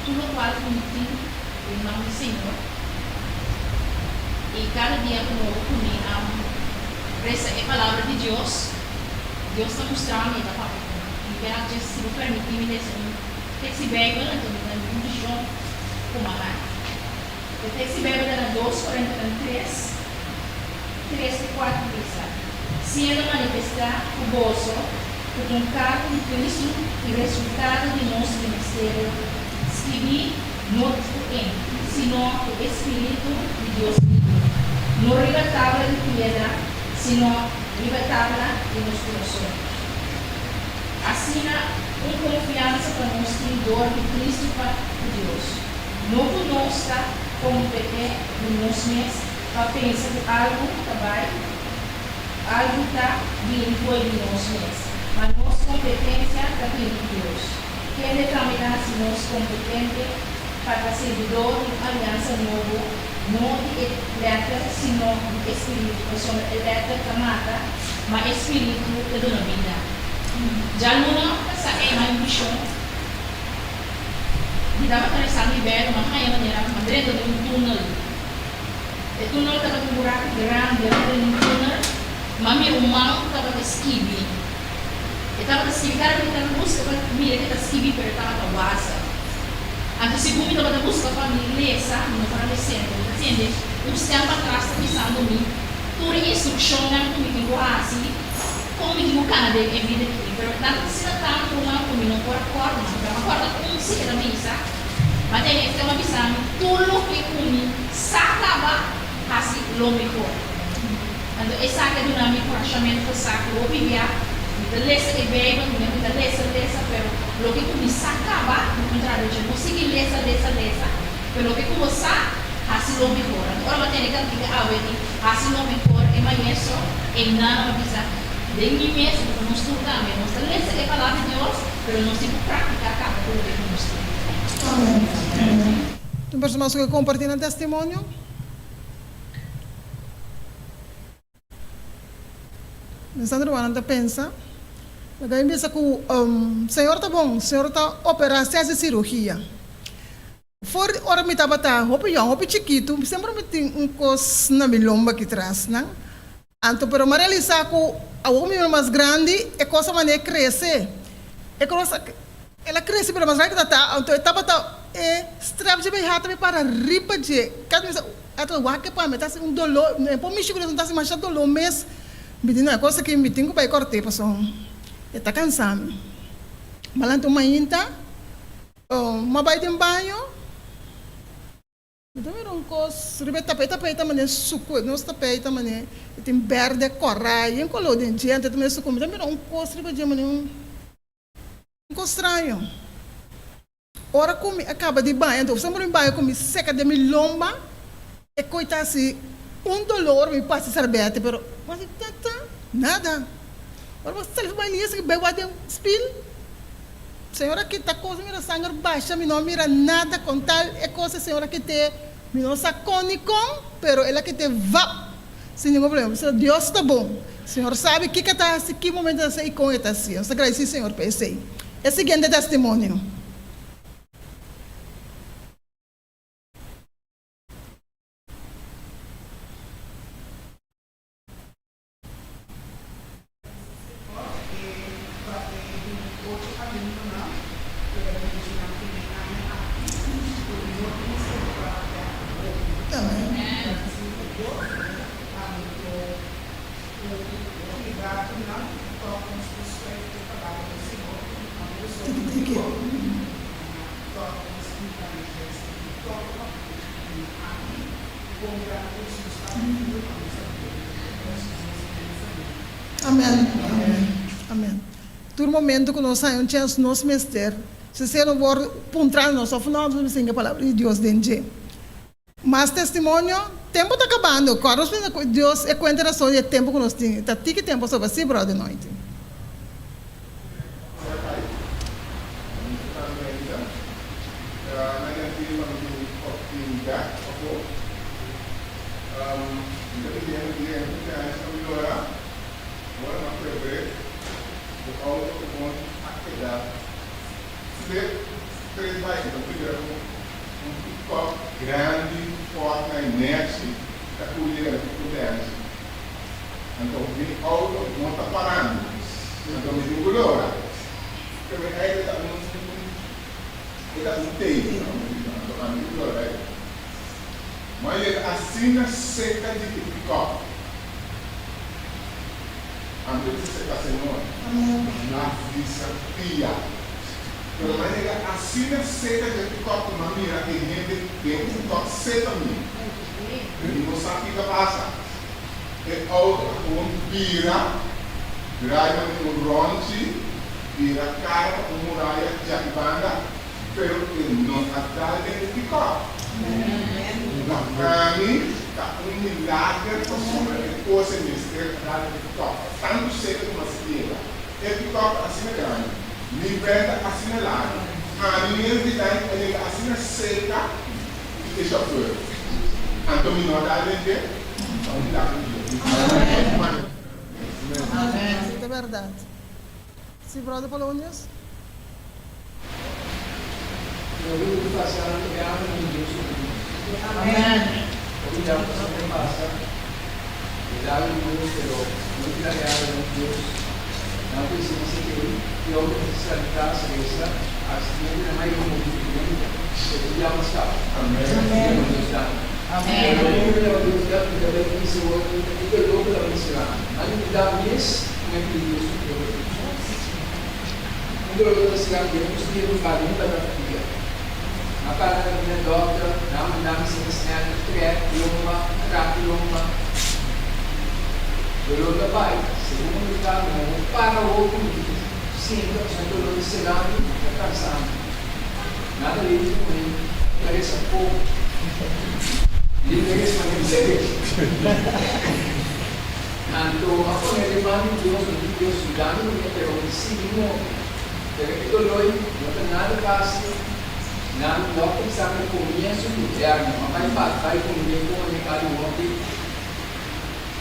tur lokual ku mi tin den man di Señor. I kada dia ku nobo ku mi a resa e Palabra di Dios, Dios ta mustra mi, e ta papia ku mi. Mi ke a dje si bo permití mi lesa un. Tekst di Beibel, anto mi ta un vishon ku mi a haña. E tekst di Beibel ta na dos Korintonan tres, tres te kuater bisa, Siendo manifestá ku boso ku ta un karta di Kristu i resultado di nos ministerio, skibí no ku ink, sino ku e spiritu di Dios bibu, no riba tabla di piedra, sino riba tabla di nos kurason. Asina, un konfiansa pa nos tin dor di Kristu pa ku Dios. No ku nos ta kompet'é di nos mes pa pensa ku algu ta bai, algu ta bini fo'i di nos mes, ma nos kompetensia ta bini di Dios, kende tambe ta hasi nos kompetente pa ta sirbidor di un aliansa nobo, no di e lèter, sino di e spiritu, pasobra e lèter ta mata, ma e spiritu ta duna bida. Djaluna pasá e haña un vishon di tabata resando i bèl, ma haña manera ma drenta den un túnel. E túnel tabata un buraku grandi, a drenta den un túnel, ma mira un man ku tabata skibi. E tabata skibi kada bes mi tabata buska pa mira ke ta skibi, pero e tabata wasa. Anto segun mi tabata buska pa mi lesa, mi no por a les'é, anto mi ta tende un stèm patras ta bisando mi tur e instrukshonnan ku mi tin ku hasi, kon mi tin ku kana den e bida aki. Pero nan ta asina tantu ruman ku mi no por a kòrda nan. Pero mi a kòrda un si e ta bisa, Ma den e stèm a bisa mi tur loke ku mi sa kaba hasi lo mehor. Anto esaki a duna mi enkurashamentu pa sa ku hopi bia mi ta lesa e Beibel, mi ta lesa, lesa, pero loke ku mi sa kaba, mi kontrario dje, no sigui lesa, lesa, lesa, pero loke ku bo sa, hasi lo mehor. Anto ora bo a tene kantika awe di hasi lo mehor, e maestro einan a bisa, Den mi mes, anto pa nos tur tambe, nos ta lesa e Palabra di Dios, pero nos tin ku praktiká kaba ku loke ku nos tin. Amen. Un persona mas ku ke kompartí nan testimonio? Pensando rumannan ta pensa, Laga mi bisa ku Señor ta bon, Señor ta operá si hasi sirugia. For di ora mi tabata hopi yòn, hopi chikitu, semper mi tin un kos na mi lomba aki tras nan. Anto pero mi a realisá ku awor ku mi bira mas grandi, e kos a manera krese. E kos el a krese bira mas grandi ku ta ta, anto e tabata e strep dje beha ta mi para riba dje. Kada mi bisa. A ta wak pa mi ta hasi un doló, e por mishi ku ta hasi masha doló mes. Mi di no, e kos aki mi tin ku bai kòrt'é pasobra e ta kansa mi. Mi a lanta un mainta, mi a bai den baño, mi ta mira un kos riba e tapei, e tapei ta manera suku, nos tapei ta manera e tin bèrdè, kòrá, yen koló den dje, anto e ta manera suku. Mi ta mira un kos riba dje manera un kos straño. Ora ku mi a kaba di baña, anto semper mi baña ku mi seka den mi lomba, e koi ta hasi un dolor, mi pasa sarbete, pero mi hasi tata, nada. Ora mi a sali for baña, mi yesa bai wak den spil, señor a kita kos, mi mira sanger basha, mi no a mira nada, kon tal e kos e señor a kit'é, mi no sa kon ni kon, pero el a kit'é vap, sin ningun problema. Pasobra Dios ta bon, Señor sabi kiko e ta hasi, ki momento e ta hasi i kon e ta hasi. Nos ta gradisí Señor pa esei. E siguiente testimonio. Tiki tiki. Amen amen tur momento ku nos haña un chèns nos mester si sea no wòrdu puntra nos òf no nos mester sinti e palabra di Dios den dje. Mas testimonio, Tempu ta kabando. Kòrda nos pensa ku Dios e kuenta rason di e tempu ku nos tin. Ta tiki tempu soba si, bròder Noiti. Un pick-up grandi fort na e nèchi ta kuri yega na Punta Anchi. Anto mi auto no ta parando. Anto mi tin ku logra. Pero mi aire ta un. E ta un tei, anto ami tin lorei. Mi a yega asina serka di e pikòp. Ami ta bisa serka Señor, Avisa pia. Pero mi a yega asina serka di e pikòp ku mi a mira e hende den un pikòp serka mi. Mi no sa kiko a pasa. E outo a kon bira, draai manera un rònchi, bira kara pa un muraya djaki banda, pero e no a dal den e pikòp. Pa ami ta un milager pasobra e kos e mester a dal den e pikòp. Ta tantu seka ku mas yega. E pikòp ta asina grandi, mi vèn ta asina largu, ami mes di lèn a yega asina serka di e shofùr. Anto mi no a dal den dje? Ta un milager di Dios. Amen. Ta bèrdat. Si brother Polonius. No lo ku pasa e ama di Dios ku nos. Amen. Hopi bia ku siempre pasa, milagro di Dios pero no kila e ama di Dios. Nan presencia ei, e homber ta sali kas resa, accidente na mai un hopi diferente, pero un bia mas caba. Amen. Dios danki. Pero no ku ta Dios danki, mi ta bai bisa awor mi ta e dolor ku ta bin sera. Nan di da mes ku mi a pidi Dios ku Dios. Un dolor ta sera mi den un stier pa mi pa ta fia. Mi a para na bina dokter, nan a manda mi sende snel, trek lomba, trap lomba. Dolor ta bai, segun mi ta mi no para hopi mi tin sinta pasobra e dolor ta sera mi, ta kansa mi. Nan ta lei ku mi ta resa poko. Mi ta resa manera mi sebe. Anto a pone den man di Dios, mi di Dios yudando mi pero mi sigui move. Pero e doloi no ta nada fácil. Nan dokter sa ku komienso di hernia, ma bai pat bai ku mi den pone kali hopi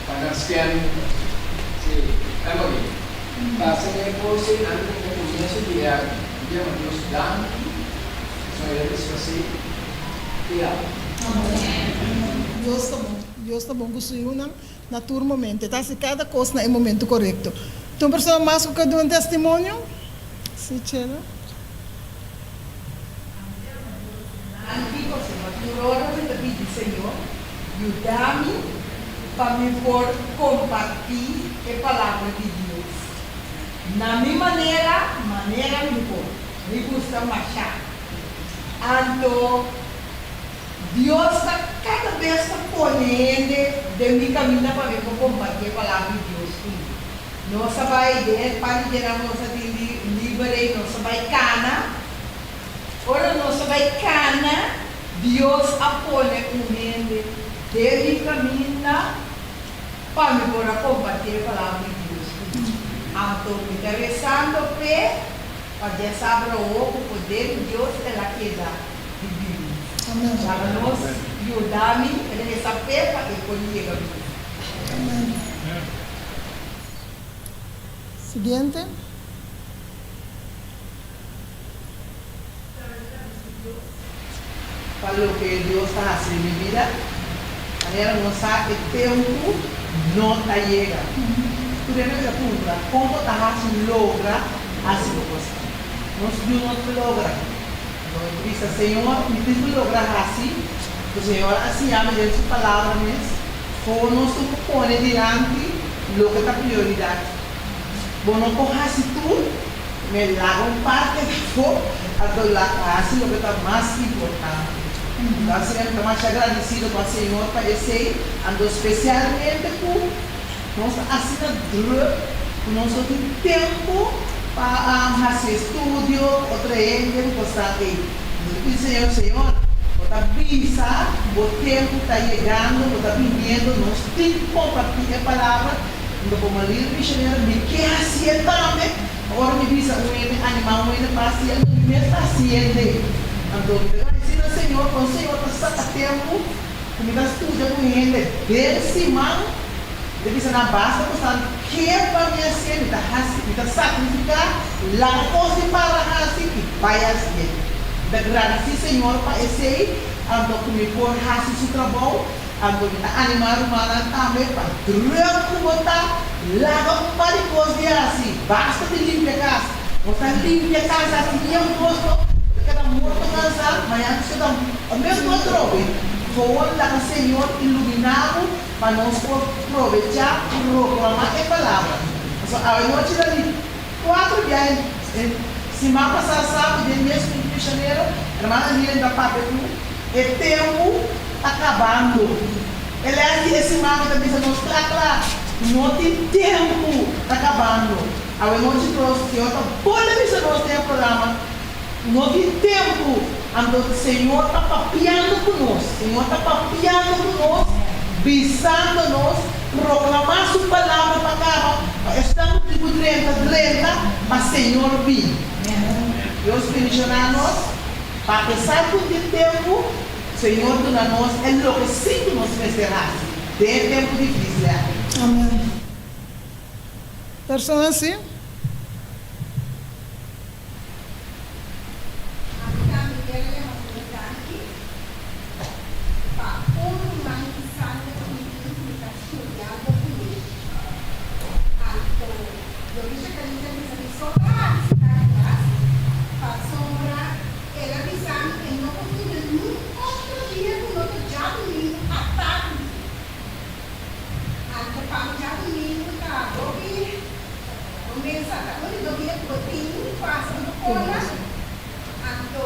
pa nan scan si bai morí. Pasa den e kos ei nan ta tene komienso di hernia. Mi di ama Dios danki pasobra el a desfasé te awe. Dios ta bon. Dios ta bon ku su yunan. Na tur momento. E ta hasi kada kos na e momento korekto. Tin un persona mas ku ke duna un testimonio? Si, Chela. Danki, pasobra tur ora mi ta pidi Señor, yuda mi pa mi por kompartí e Palabra di Dios na mi manera, manera mi por. Mi gusta mashá. Anto. Dios ta kada bes ta pone hende den mi kaminda pa mi por kompartí e palabra di Dios ku mi. Nos a bai den e par di dianan ku nos a tin di liber ei, nos a bai kana. Ora nos a bai kana, Dios a pone un hende den mi kaminda pa mi por a kompartí e palabra di Dios ku mi. Anto mi ta resando p'e pa diasabra awor ku poder di Dios el a keda. di bini. Laga nos yuda mi resa p'e pa e por yega bini. Siguiente. Pa loke Dios ta hasi den mi bida, manera nos sa e tempu no ta yega. Tur hende ta puntra, kon bo ta hasi logra hasi bo kosnan? Nos yu no ta logra. Lo mi bisa, Señor, mi tin cu logra haci cu Señor a siña mi den Su Palabra mes, con nos tin cu pone dilanti loke ta prioridad. Bo no por haci tur, me laga un parti afo, anto haci loke ta mas importante. Entonces mi ta masha agradecido pa Señor pa esey, anto specialmente cu nos ta asina druk cu nos no tin tempo pa haci estudio o trae hende cu cosnan ey. Nos ta pidi Señor, Señor, bo ta bisa cu bo tempo ta yegando, bo ta biniendo, nos tin cu comparti e palabra. Anto como lider misionero mi ke hacié tambe. Ora mi bisa un hende anima un hende pa hacié, anto mi mes ta haciende. Anto mi ta agradeci na Señor con Señor ta saca tempo cu mi ta studia cu hende den siman. Mi ta bisa nan basta ku san ke pa mi hasié, mi ta hasi, mi ta sakrifiká, laga kos di para hasi i bai hasié. Mi ta gradisí Señor pa esei, anto ku mi por hasi su trabou, anto mi ta animá rumannan tambe pa drùk ku bo ta, laga un par di kos di hasi, basta di limpia kas. Bo ta limpia kas hasi yen kos no. keda morto kansá, mañana nos keda mes no atrobe. Gewoon laga Señor iluminá bo pa nos por probechá proklamá e palabra. Pasobra awenochi ta di kuater biaha e siman pasá sabi den mes un misionero, hermana Lilian ta papia ku e tempu ta kabando. E lès di e siman aki ta bisa nos kla kla, no tin tempu ta kabando. Awenochi nos Señor ta bolbe bisa nos den e programa, no tin tempu, anto Señor ta papiando ku nos, Señor ta papiando ku nos, bisando nos, proklamá Su palabra pa kaba, pa esnan ku tin ku drenta, drenta, pa Señor bin. Dios bendishoná nos, pa apesar ku tin tempu, Señor duna nos e loke sí ku nos mester hasi den e tempu difísil aki. Amen. Persona así. Ami tambe kier a yama Señor danki pa un ruman di sanger ku mi tin ku mi ta studia algo kuné. Anto Yorisha Kalita bisa mi so ta habi si ta di klas, pasobra el a bisa mi e no por studia niun otro dia ku no ta djadumingu atardi. Anto pa mi djadumingu ta hopi Comienza ta un di domingo cu bo tin pasa un cola, anto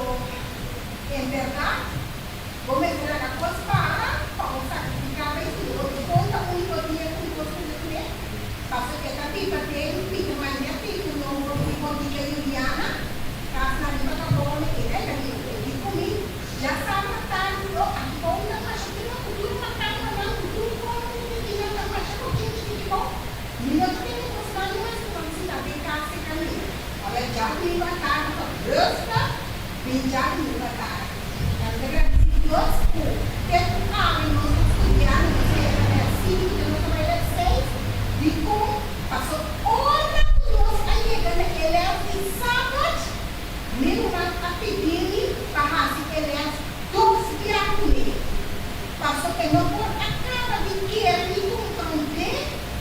en berdad bo mester laga cos para pa bo sacrifica bay si bo di con ta unico dia cu mi por studia cu ne, paso e ta biba den pita mania tin un nomber di Bondia Juliana, cas na riba Gabone, e ta e di cu mi ya sabra tardi o aki bon ta masha tira cu tur macambanan cu tur como cu tin nan ta masha cochinchi di bo. Mi no ta tene kosnan mas ku nan sinta den kas e kaminda. Awor djadumingu atardi pa rustig bin djadumingu atardi. Nan ta gradisí Dios ku te ku awe nos ta studiando, nos a yega les sinku te nos ta bai les seis. Dikon? Paso ora ku nos a yega na e les di sabat, mi ruman a pidi mi pa hasi e les dos bia kuné. Paso e no por a kaba di kere ni komprondé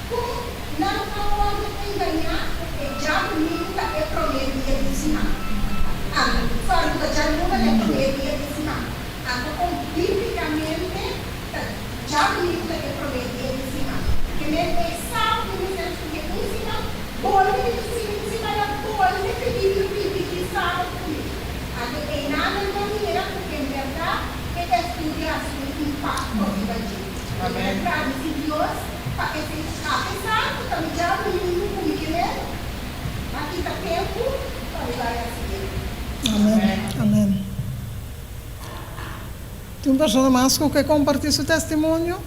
kon nan a wòrdu engañá ku e djadumingu ta e promé dia di siman. Anto, sòri, ku ta djaluna ta e promé dia di siman. Anto kon bíblikamente ta djadumingu ta e promé dia di siman? Ke men e sábado mester studia un siman, bolbe di sinku siman a bolbe pidi mi ripití sábado ku mi. Anto einan nan ta mira ku en bèrdat e estudio a hasi un impakto riba dje. Mi ta gradisí Dios pa esei, apesar ku ta mi djadumingu ku mi kere a kita tempu pa mi bai hasié. Amen. Amen. Tin un persona mas ku ke kompartí su testimonio?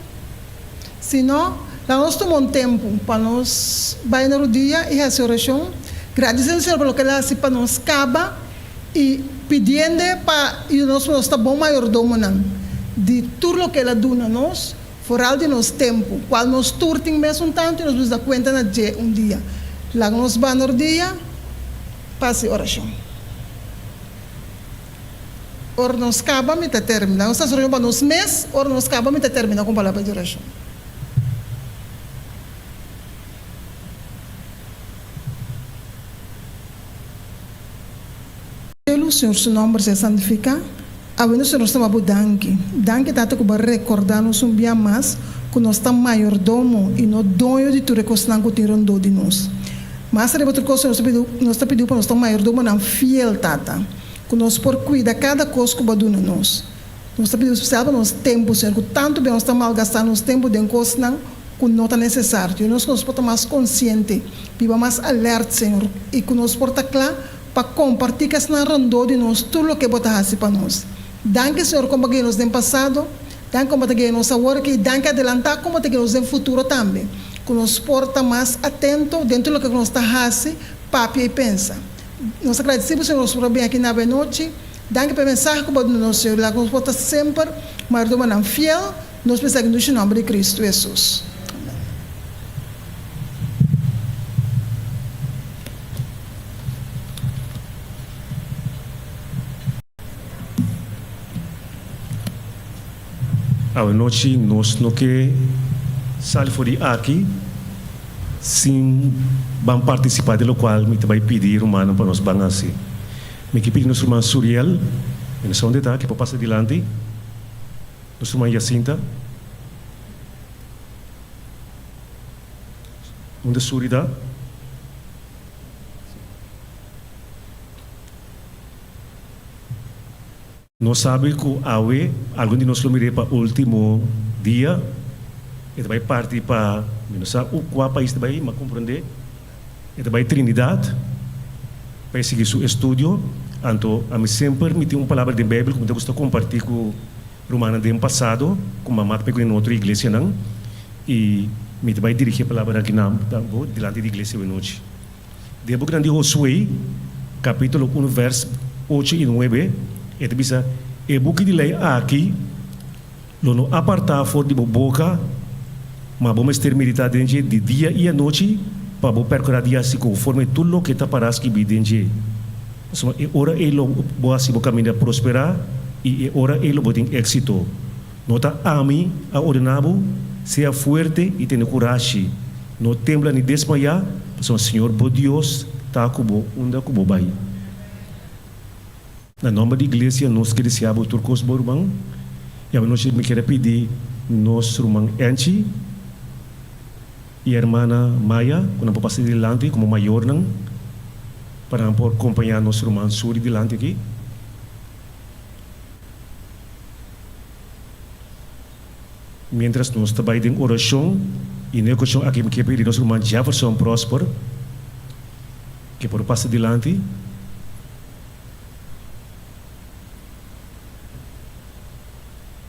Si no, laga nos tuma un tempu pa nos bai na rudia i hasi orashon, gradisiendo Señor pa loke El a hasi pa nos kaba i pidiend'E pa yuda nos pa nos ta bon mayordomonan di tur loke El a duna nos, foral di nos tempu, kual nos tur tin mesun tantu i nos mester da kuenta na dje un dia. Laga nos bai na rudia pa hasi orashon. Ora nos kaba mi ta termina. Nos ta hasi orashon pa nos mes, ora nos kaba mi ta termina ku un palabra di orashon. Cielo, Señor su nomber sea santifica. Awe nos Señor nos ta ba bo danki. Danki Tata ku bo a recorda nos un bia mas ku nos ta mayordomo y no doño di tur e cosnan ku tin rondó di nos. Mas ariba tur cos Señor nos ta pidi nos ta pidi bo pa nos ta mayordomonan fiel Tata. Ku nos por kuida kada kos ku bo a duna nos. Nos ta pidi bo spesial pa nos tempu, Señor, ku tantu bia nos ta malgastá nos tempu den kosnan ku no ta nesesario. Yuda nos ku nos por ta mas konsiente, biba mas alèrt, Señor, i ku nos por ta kla pa kompartí ku esnan rondó di nos tur loke bo ta hasi pa nos. Danki, Señor, kon bo a guia nos den pasado, danki kon bo ta guia nos awor aki, i danki adelantá kon bo ta guia nos den futuro tambe. Ku nos por ta mas atento den tur loke ku nos ta hasi, papia i pensa. Nos ta gradisí bo, Señor, por a bin aki na awe anochi. Danki pa e mensahe ku bo a duna nos, Señor. Laga nos por ta semper mayordomonan fiel. Nos mester aki dushi nomber di Cristo Hesus. Amen. Awe nochi nos no ke sali for di aki sin ban participa di locual mi ta bay pidi rumannan pa nos ban haci. Mi ke pidi nos ruman Suriel, mi no sa unda e ta, ke por pasa dilanti. Nos ruman Jacinta. Unda Suri ta? Nos sabi ku awe algun di nos lo mir'é pa último dia. E ta bai parti pa, mi no sa kua pais ta bai, m'a komprondé. E ta bai Trinidad pa e sigui su estudio. Anto ami semper mi tin un palabra den Beibel ku mi ta gusta kompartí ku rumannan den pasado ku mama ta bai ku den otro iglesianan. I mi ta bai dirigí e palabra aki na bo dilanti di iglesia awe nochi. Den e bukinan di Josué, kapítulo unu vèrs ocho i nuebe, e ta bisa, E buki di lei aki lo no apartá for di bo boka, ma bo mester meditá den dje di dia i anochi pa bo pèrkurá di hasi konforme tur loke ta pará skibí den dje. Pasobra e ora ei lo bo hasi bo kaminda prosperá i e ora ei lo bo tin éksito. No ta ami a ordená bo? Sea fuerte i tene kurashi. No tembla ni desmayá, pasobra Señor bo Dios ta ku bo unda ku bo bai. Na nòmber di iglesia nos ke deseá bo tur kos bon, ruman. I awanochi mi kier a pidi nos ruman Angie i hermana Maya ku nan por pasa dilanti komo mayornan pa nan por kompañá nos ruman Suri dilanti aki. Mientras nos ta bai den orashon, i na e okashon aki mi ke pidi nos ruman Jefferson Prosper ke por pasa dilanti.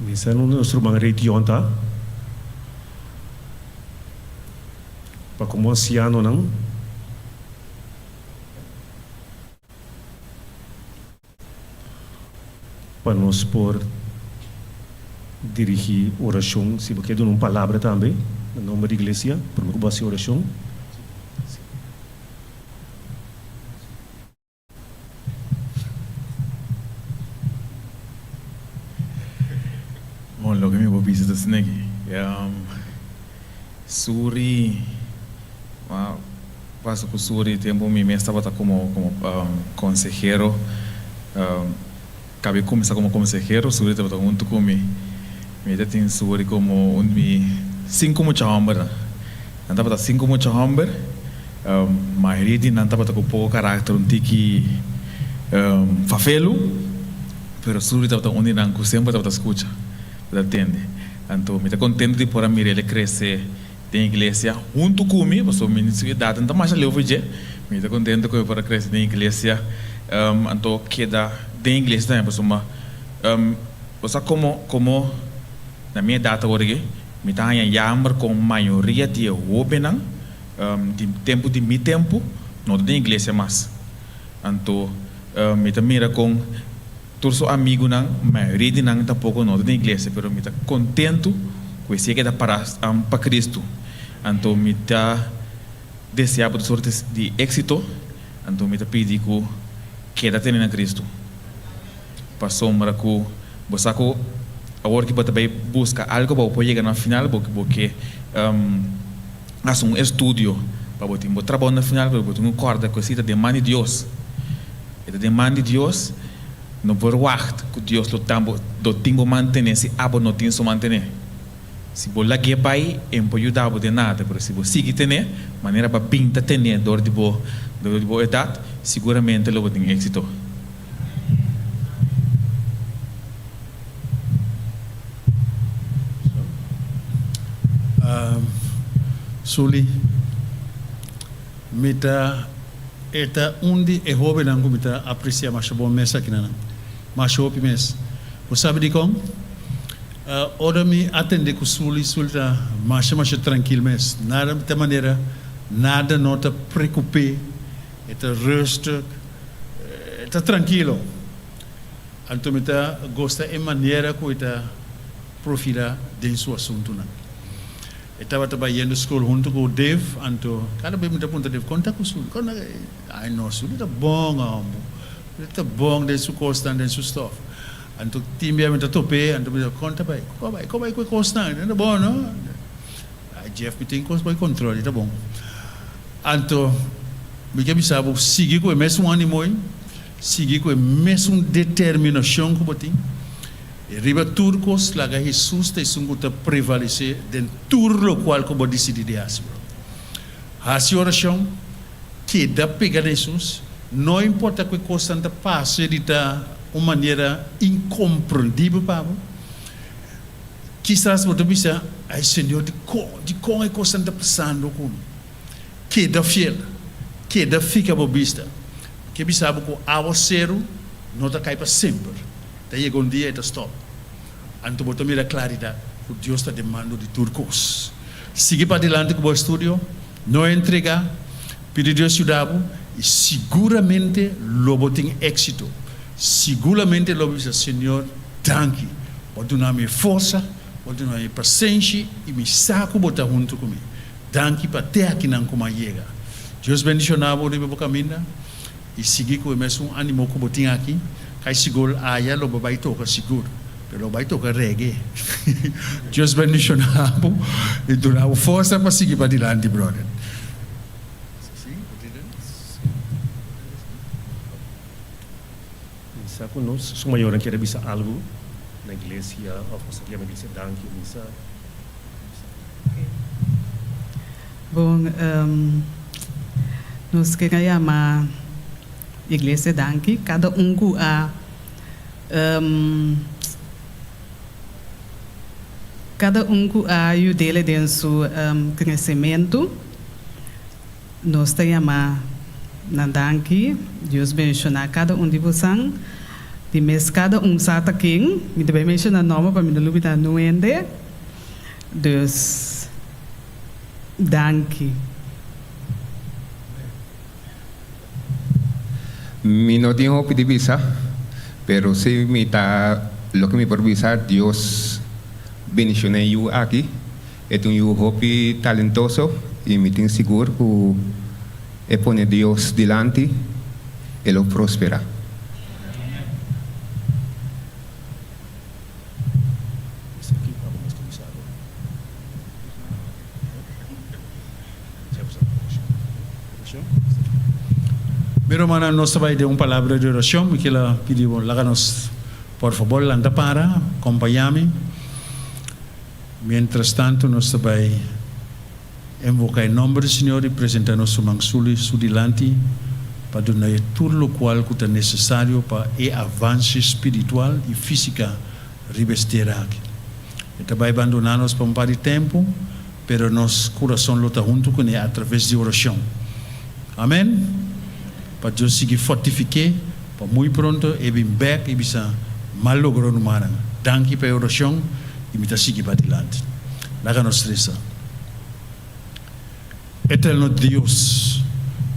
Mi sa unda nos ruman Rey Dion ta, pa komo ansianonan. Pa nos por dirigí orashon. Si bo ke duna un palabra tambe na nomber di iglesia, prome ku bo hasi orashon. Bon, loke mi por bisa ta asina aki. Suri. Pasa ku suri tempu mi mes tabata komo komo konsehero kabi kuminsá komo konsehero suri tabata huntu ku mi mi ta tin suri komo un di mi sinku mucha hòmbernan nan tabata sinku mucha hòmber mayoria di nan tabata ku poko karakter un tiki fafelu pero suri tabata un di nan ku semper tabata skucha tabata tende anto mi ta kontento di por a mira el e krese. Den iglesia huntu ku mi, pasobra mi su edat no ta masha leu for dje. Mi ta kontento ku e por a krese den iglesia, anto keda den iglesia tambe pasobra bo sa komo komo na mi edat awor aki mi ta haña yamber kon mayoria di e hóbennan di tempu di mi tempu no ta den iglesia mas. Anto mi ta mira kon Tur su amigunan, mayoria di nan tampoko no ta den iglesia, pero mi ta kontentu ku e sigue keda pará pa Kristu. Anto mi ta deseá bo tur sorte di éksito, anto mi ta pidi ku keda tene na Kristu. Pasobra ku bo sa ku awor ki bo ta bai buska algu pa bo por yega na final, bo bo ke hasi un estudio pa bo tin bo trabou na final, pero bo tin ku kòrda ku esei ta den man di Dios. E ta den man di Dios, no verwagt ku Dios lo ta bo lo tin bo mantené si abo no tin su mantené. Si bo lag'é bai, e no por yuda bo den nada, pero si bo sigui tené, manera bo a bin ta tené dor di bo dor di bo edat, siguramente lo bo tin éksito. Sully, mi ta. E ta un di e hobennan ku mi ta apresiá masha bon mes akinanan. Masha hopi mes. Bo sabi dikon? Ora mi atendé ku Sully, Sully ta masha masha trankil mes. Nada ta manera nada no ta preokup'é. E ta rustig, e ta trankilo. Anto mi ta gosta e manera ku e ta profilá den su asuntunan. E tabata bayendo skol huntu ku Dave, anto kada bes mi ta puntra Dave, kon ta ku Suli? Kon ta Ai no, Suli ta bon hombo, Suli ta bon den su kosnan, den su stof. Anto tin bia mi ta top'é, anto mi ta kon ta bai? Kon bai? Kon bai ku e kosnan? E ta bon no? Ai Jeff, mi tin kos bai kontrol, e ta bon. Anto mi ke bisa bo sigui ku e mesun animo ei. Sigui ku e mesun determinashon ku bo tin. I riba tur kos, laga Hesus ta esun ku ta prevalesé den tur lokual ku bo disidí di hasi, bro. Hasi orashon, keda pega na Hesus, no importa ku e kosnan ta pasa di ta un manera inkomprendibel pa bo. Kisas bo ta bisa, Ai Señor, dikon, dikon e kosnan ta pasando ku mi? Keda fiel, keda fika bo bista. Ke bisa bo ku awaseru no ta kai pa semper. Ta yega un dia e ta stòp. Anto bo ta mira klaridat ku Dios ta den mando di tur kos. Sigui padilanti ku bo estudio, no entregá, pidi Dios yuda bo i siguramente lo bo tin éksito. Siguramente lo bo bisa, Señor, danki, bo a duna mi e forsa, bo a duna mi e pasenshi i mi sa ku bo ta huntu ku mi. Danki pa te akinan ku mi a yega. Dios bendishoná bo riba bo kaminda. I sigui ku e mesun animo ku bo tin aki, kai sigur aya lo bo bai toka sigur, pero lo bai toka reggae. Dios bendiciona bo i duna bo forsa pa sigui padilanti brother. Mi sa ku nos su mayornan kier a bisa algu na iglesia òf nos ta yama iglesia danki mi sa. Bon, nos ker a yama iglesia danki, kada un ku a kada un ku a yud'el den su kresementu. Nos ta yama nan danki. Dios benshoná kada un di bosan. Di mes kada un sa ta ken. Mi ta bai menshoná nòmber pa mi no lubidá nun hende. Dus, danki. Mi no tin hopi di bisa, pero si mi ta loke mi por bisa, Dios bendiciona e yu aki. E ta un yu hopi talentoso i mi tin sigur ku e pone Dios dilanti e lo prospera. Mi rumannan nos ta bai den un palabra di orashon mi kila pidi bo laga nos por fabor lanta para kompaña mi. Mientras tanto nos ta bai envoca e nomber di Señor y presenta nos ruman Sully su dilanti pa duna e tur locual cu ta necesario pa e avance spiritual y fisica riba es tera aki. E ta bai bandona nos pa un par di tempo, pero nos curason lo ta hunto cune a traves di oracion. Amen! Pa Dios sigui fortifique pa muy pronto e bin bek y bisa, M'a logra rumannan. Danki pa e oracion. i mi ta sigui padilanti. Laga nos resa. Eterno Dios,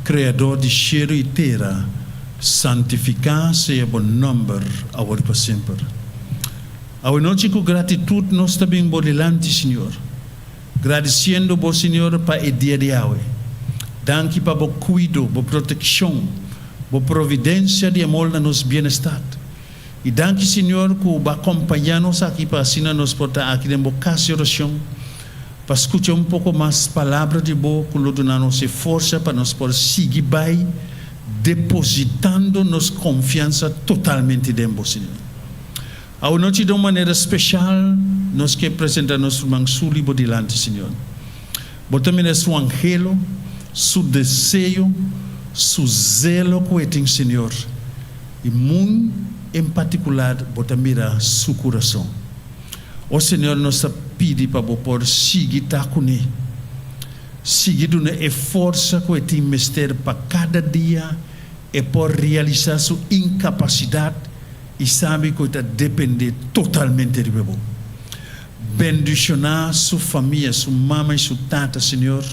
Kreador di shelu i tera, santifiká sea bo nòmber awor i pa semper. Awenochi ku gratitut nos ta bin bo dilanti, Señor, gradisiendo bo, Señor, pa e dia di awe. Danki pa bo kuido, bo protekshon, bo providensia di amor na nos bienestat. I danki Señor ku bo a kompañá nos aki pa asina nos por ta aki den bo kas di orashon pa skucha un poko mas palabra di bo ku lo duna nos e forsa pa nos por sigui bai depositando nos konfiansa totalmente den bo Señor. Awanochi den un manera speshal nos ke presenta nos ruman Sully bo dilanti Señor. Bo ta mira su anhelo, su deseo, su zelo ku e tin Señor. I mun en partikular bo ta mira su kurason. O Señor, nos ta pidi pa bo por sigui ta kuné. Sigui duna e forsa ku e tin mester pa kada dia e por realisá su inkapasidat i sabi ku e ta dependé totalmente riba bo. Bendishoná su famia, su mama i su tata, Señor.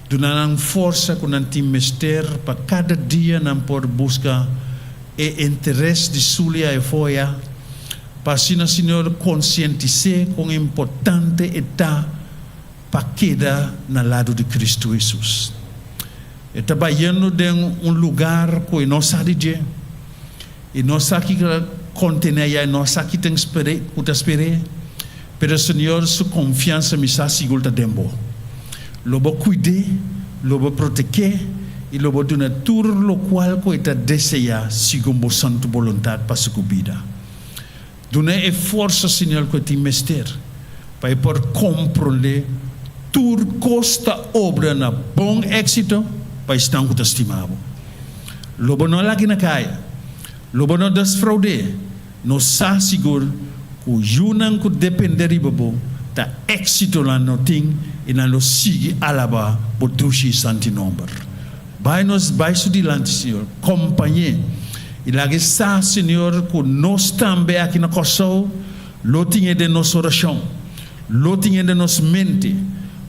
Duna nan forsa ku nan tin mester pa kada dia nan por buska e interes di Zulia e foya, pa asina Señor konsientis'é kon importante e ta pa keda na lado di Kristu Hesus. E ta bayendo den un lugar ku e no sa di dje, e no sa kiko ta kontené ayá, e no sa ki ten ku ta sper'é. Pero Señor su confiansa mi sa sigur ta den bo. Lo bo cuid'é, lo bo proteg'é, i lo bo duna tur lokual ku e ta deseá segun bo santu boluntat pa su ku bida. Duna e forsa, Señor, ku e tin mester pa e por komprondé tur kos ta obra na bon éksito pa esnan ku ta stima bo. Lo bo no lag'e na kaya, lo bo no desfraud'é. Nos sa sigur ku yunan ku dependé riba bo ta éksitonan no tin i nan lo sigui alabá bo dushi i santi nòmber. Bai nos bai su dilanti, Señor, kompañ'é i laga e sa, Señor, ku nos tambe aki na Kòrsou lo tin e den nos orashon, lo tin e den nos mente,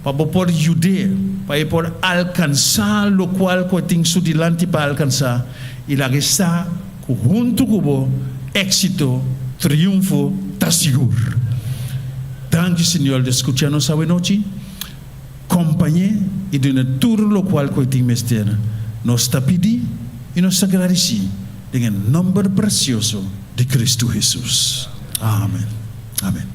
pa bo por yud'é pa e por alkansá lokual ku e tin su dilanti pa alkansá i laga e sa Ku huntu ku bo éksito, triunfo ta sigur. Danki Señor di skucha nos awe nochi. Kompañ'é i duna tur lokual ku e tin mester. Nos ta pidi i nos ta gradisí den e nòmber presioso di Kristu Hesus. Amen. Amen.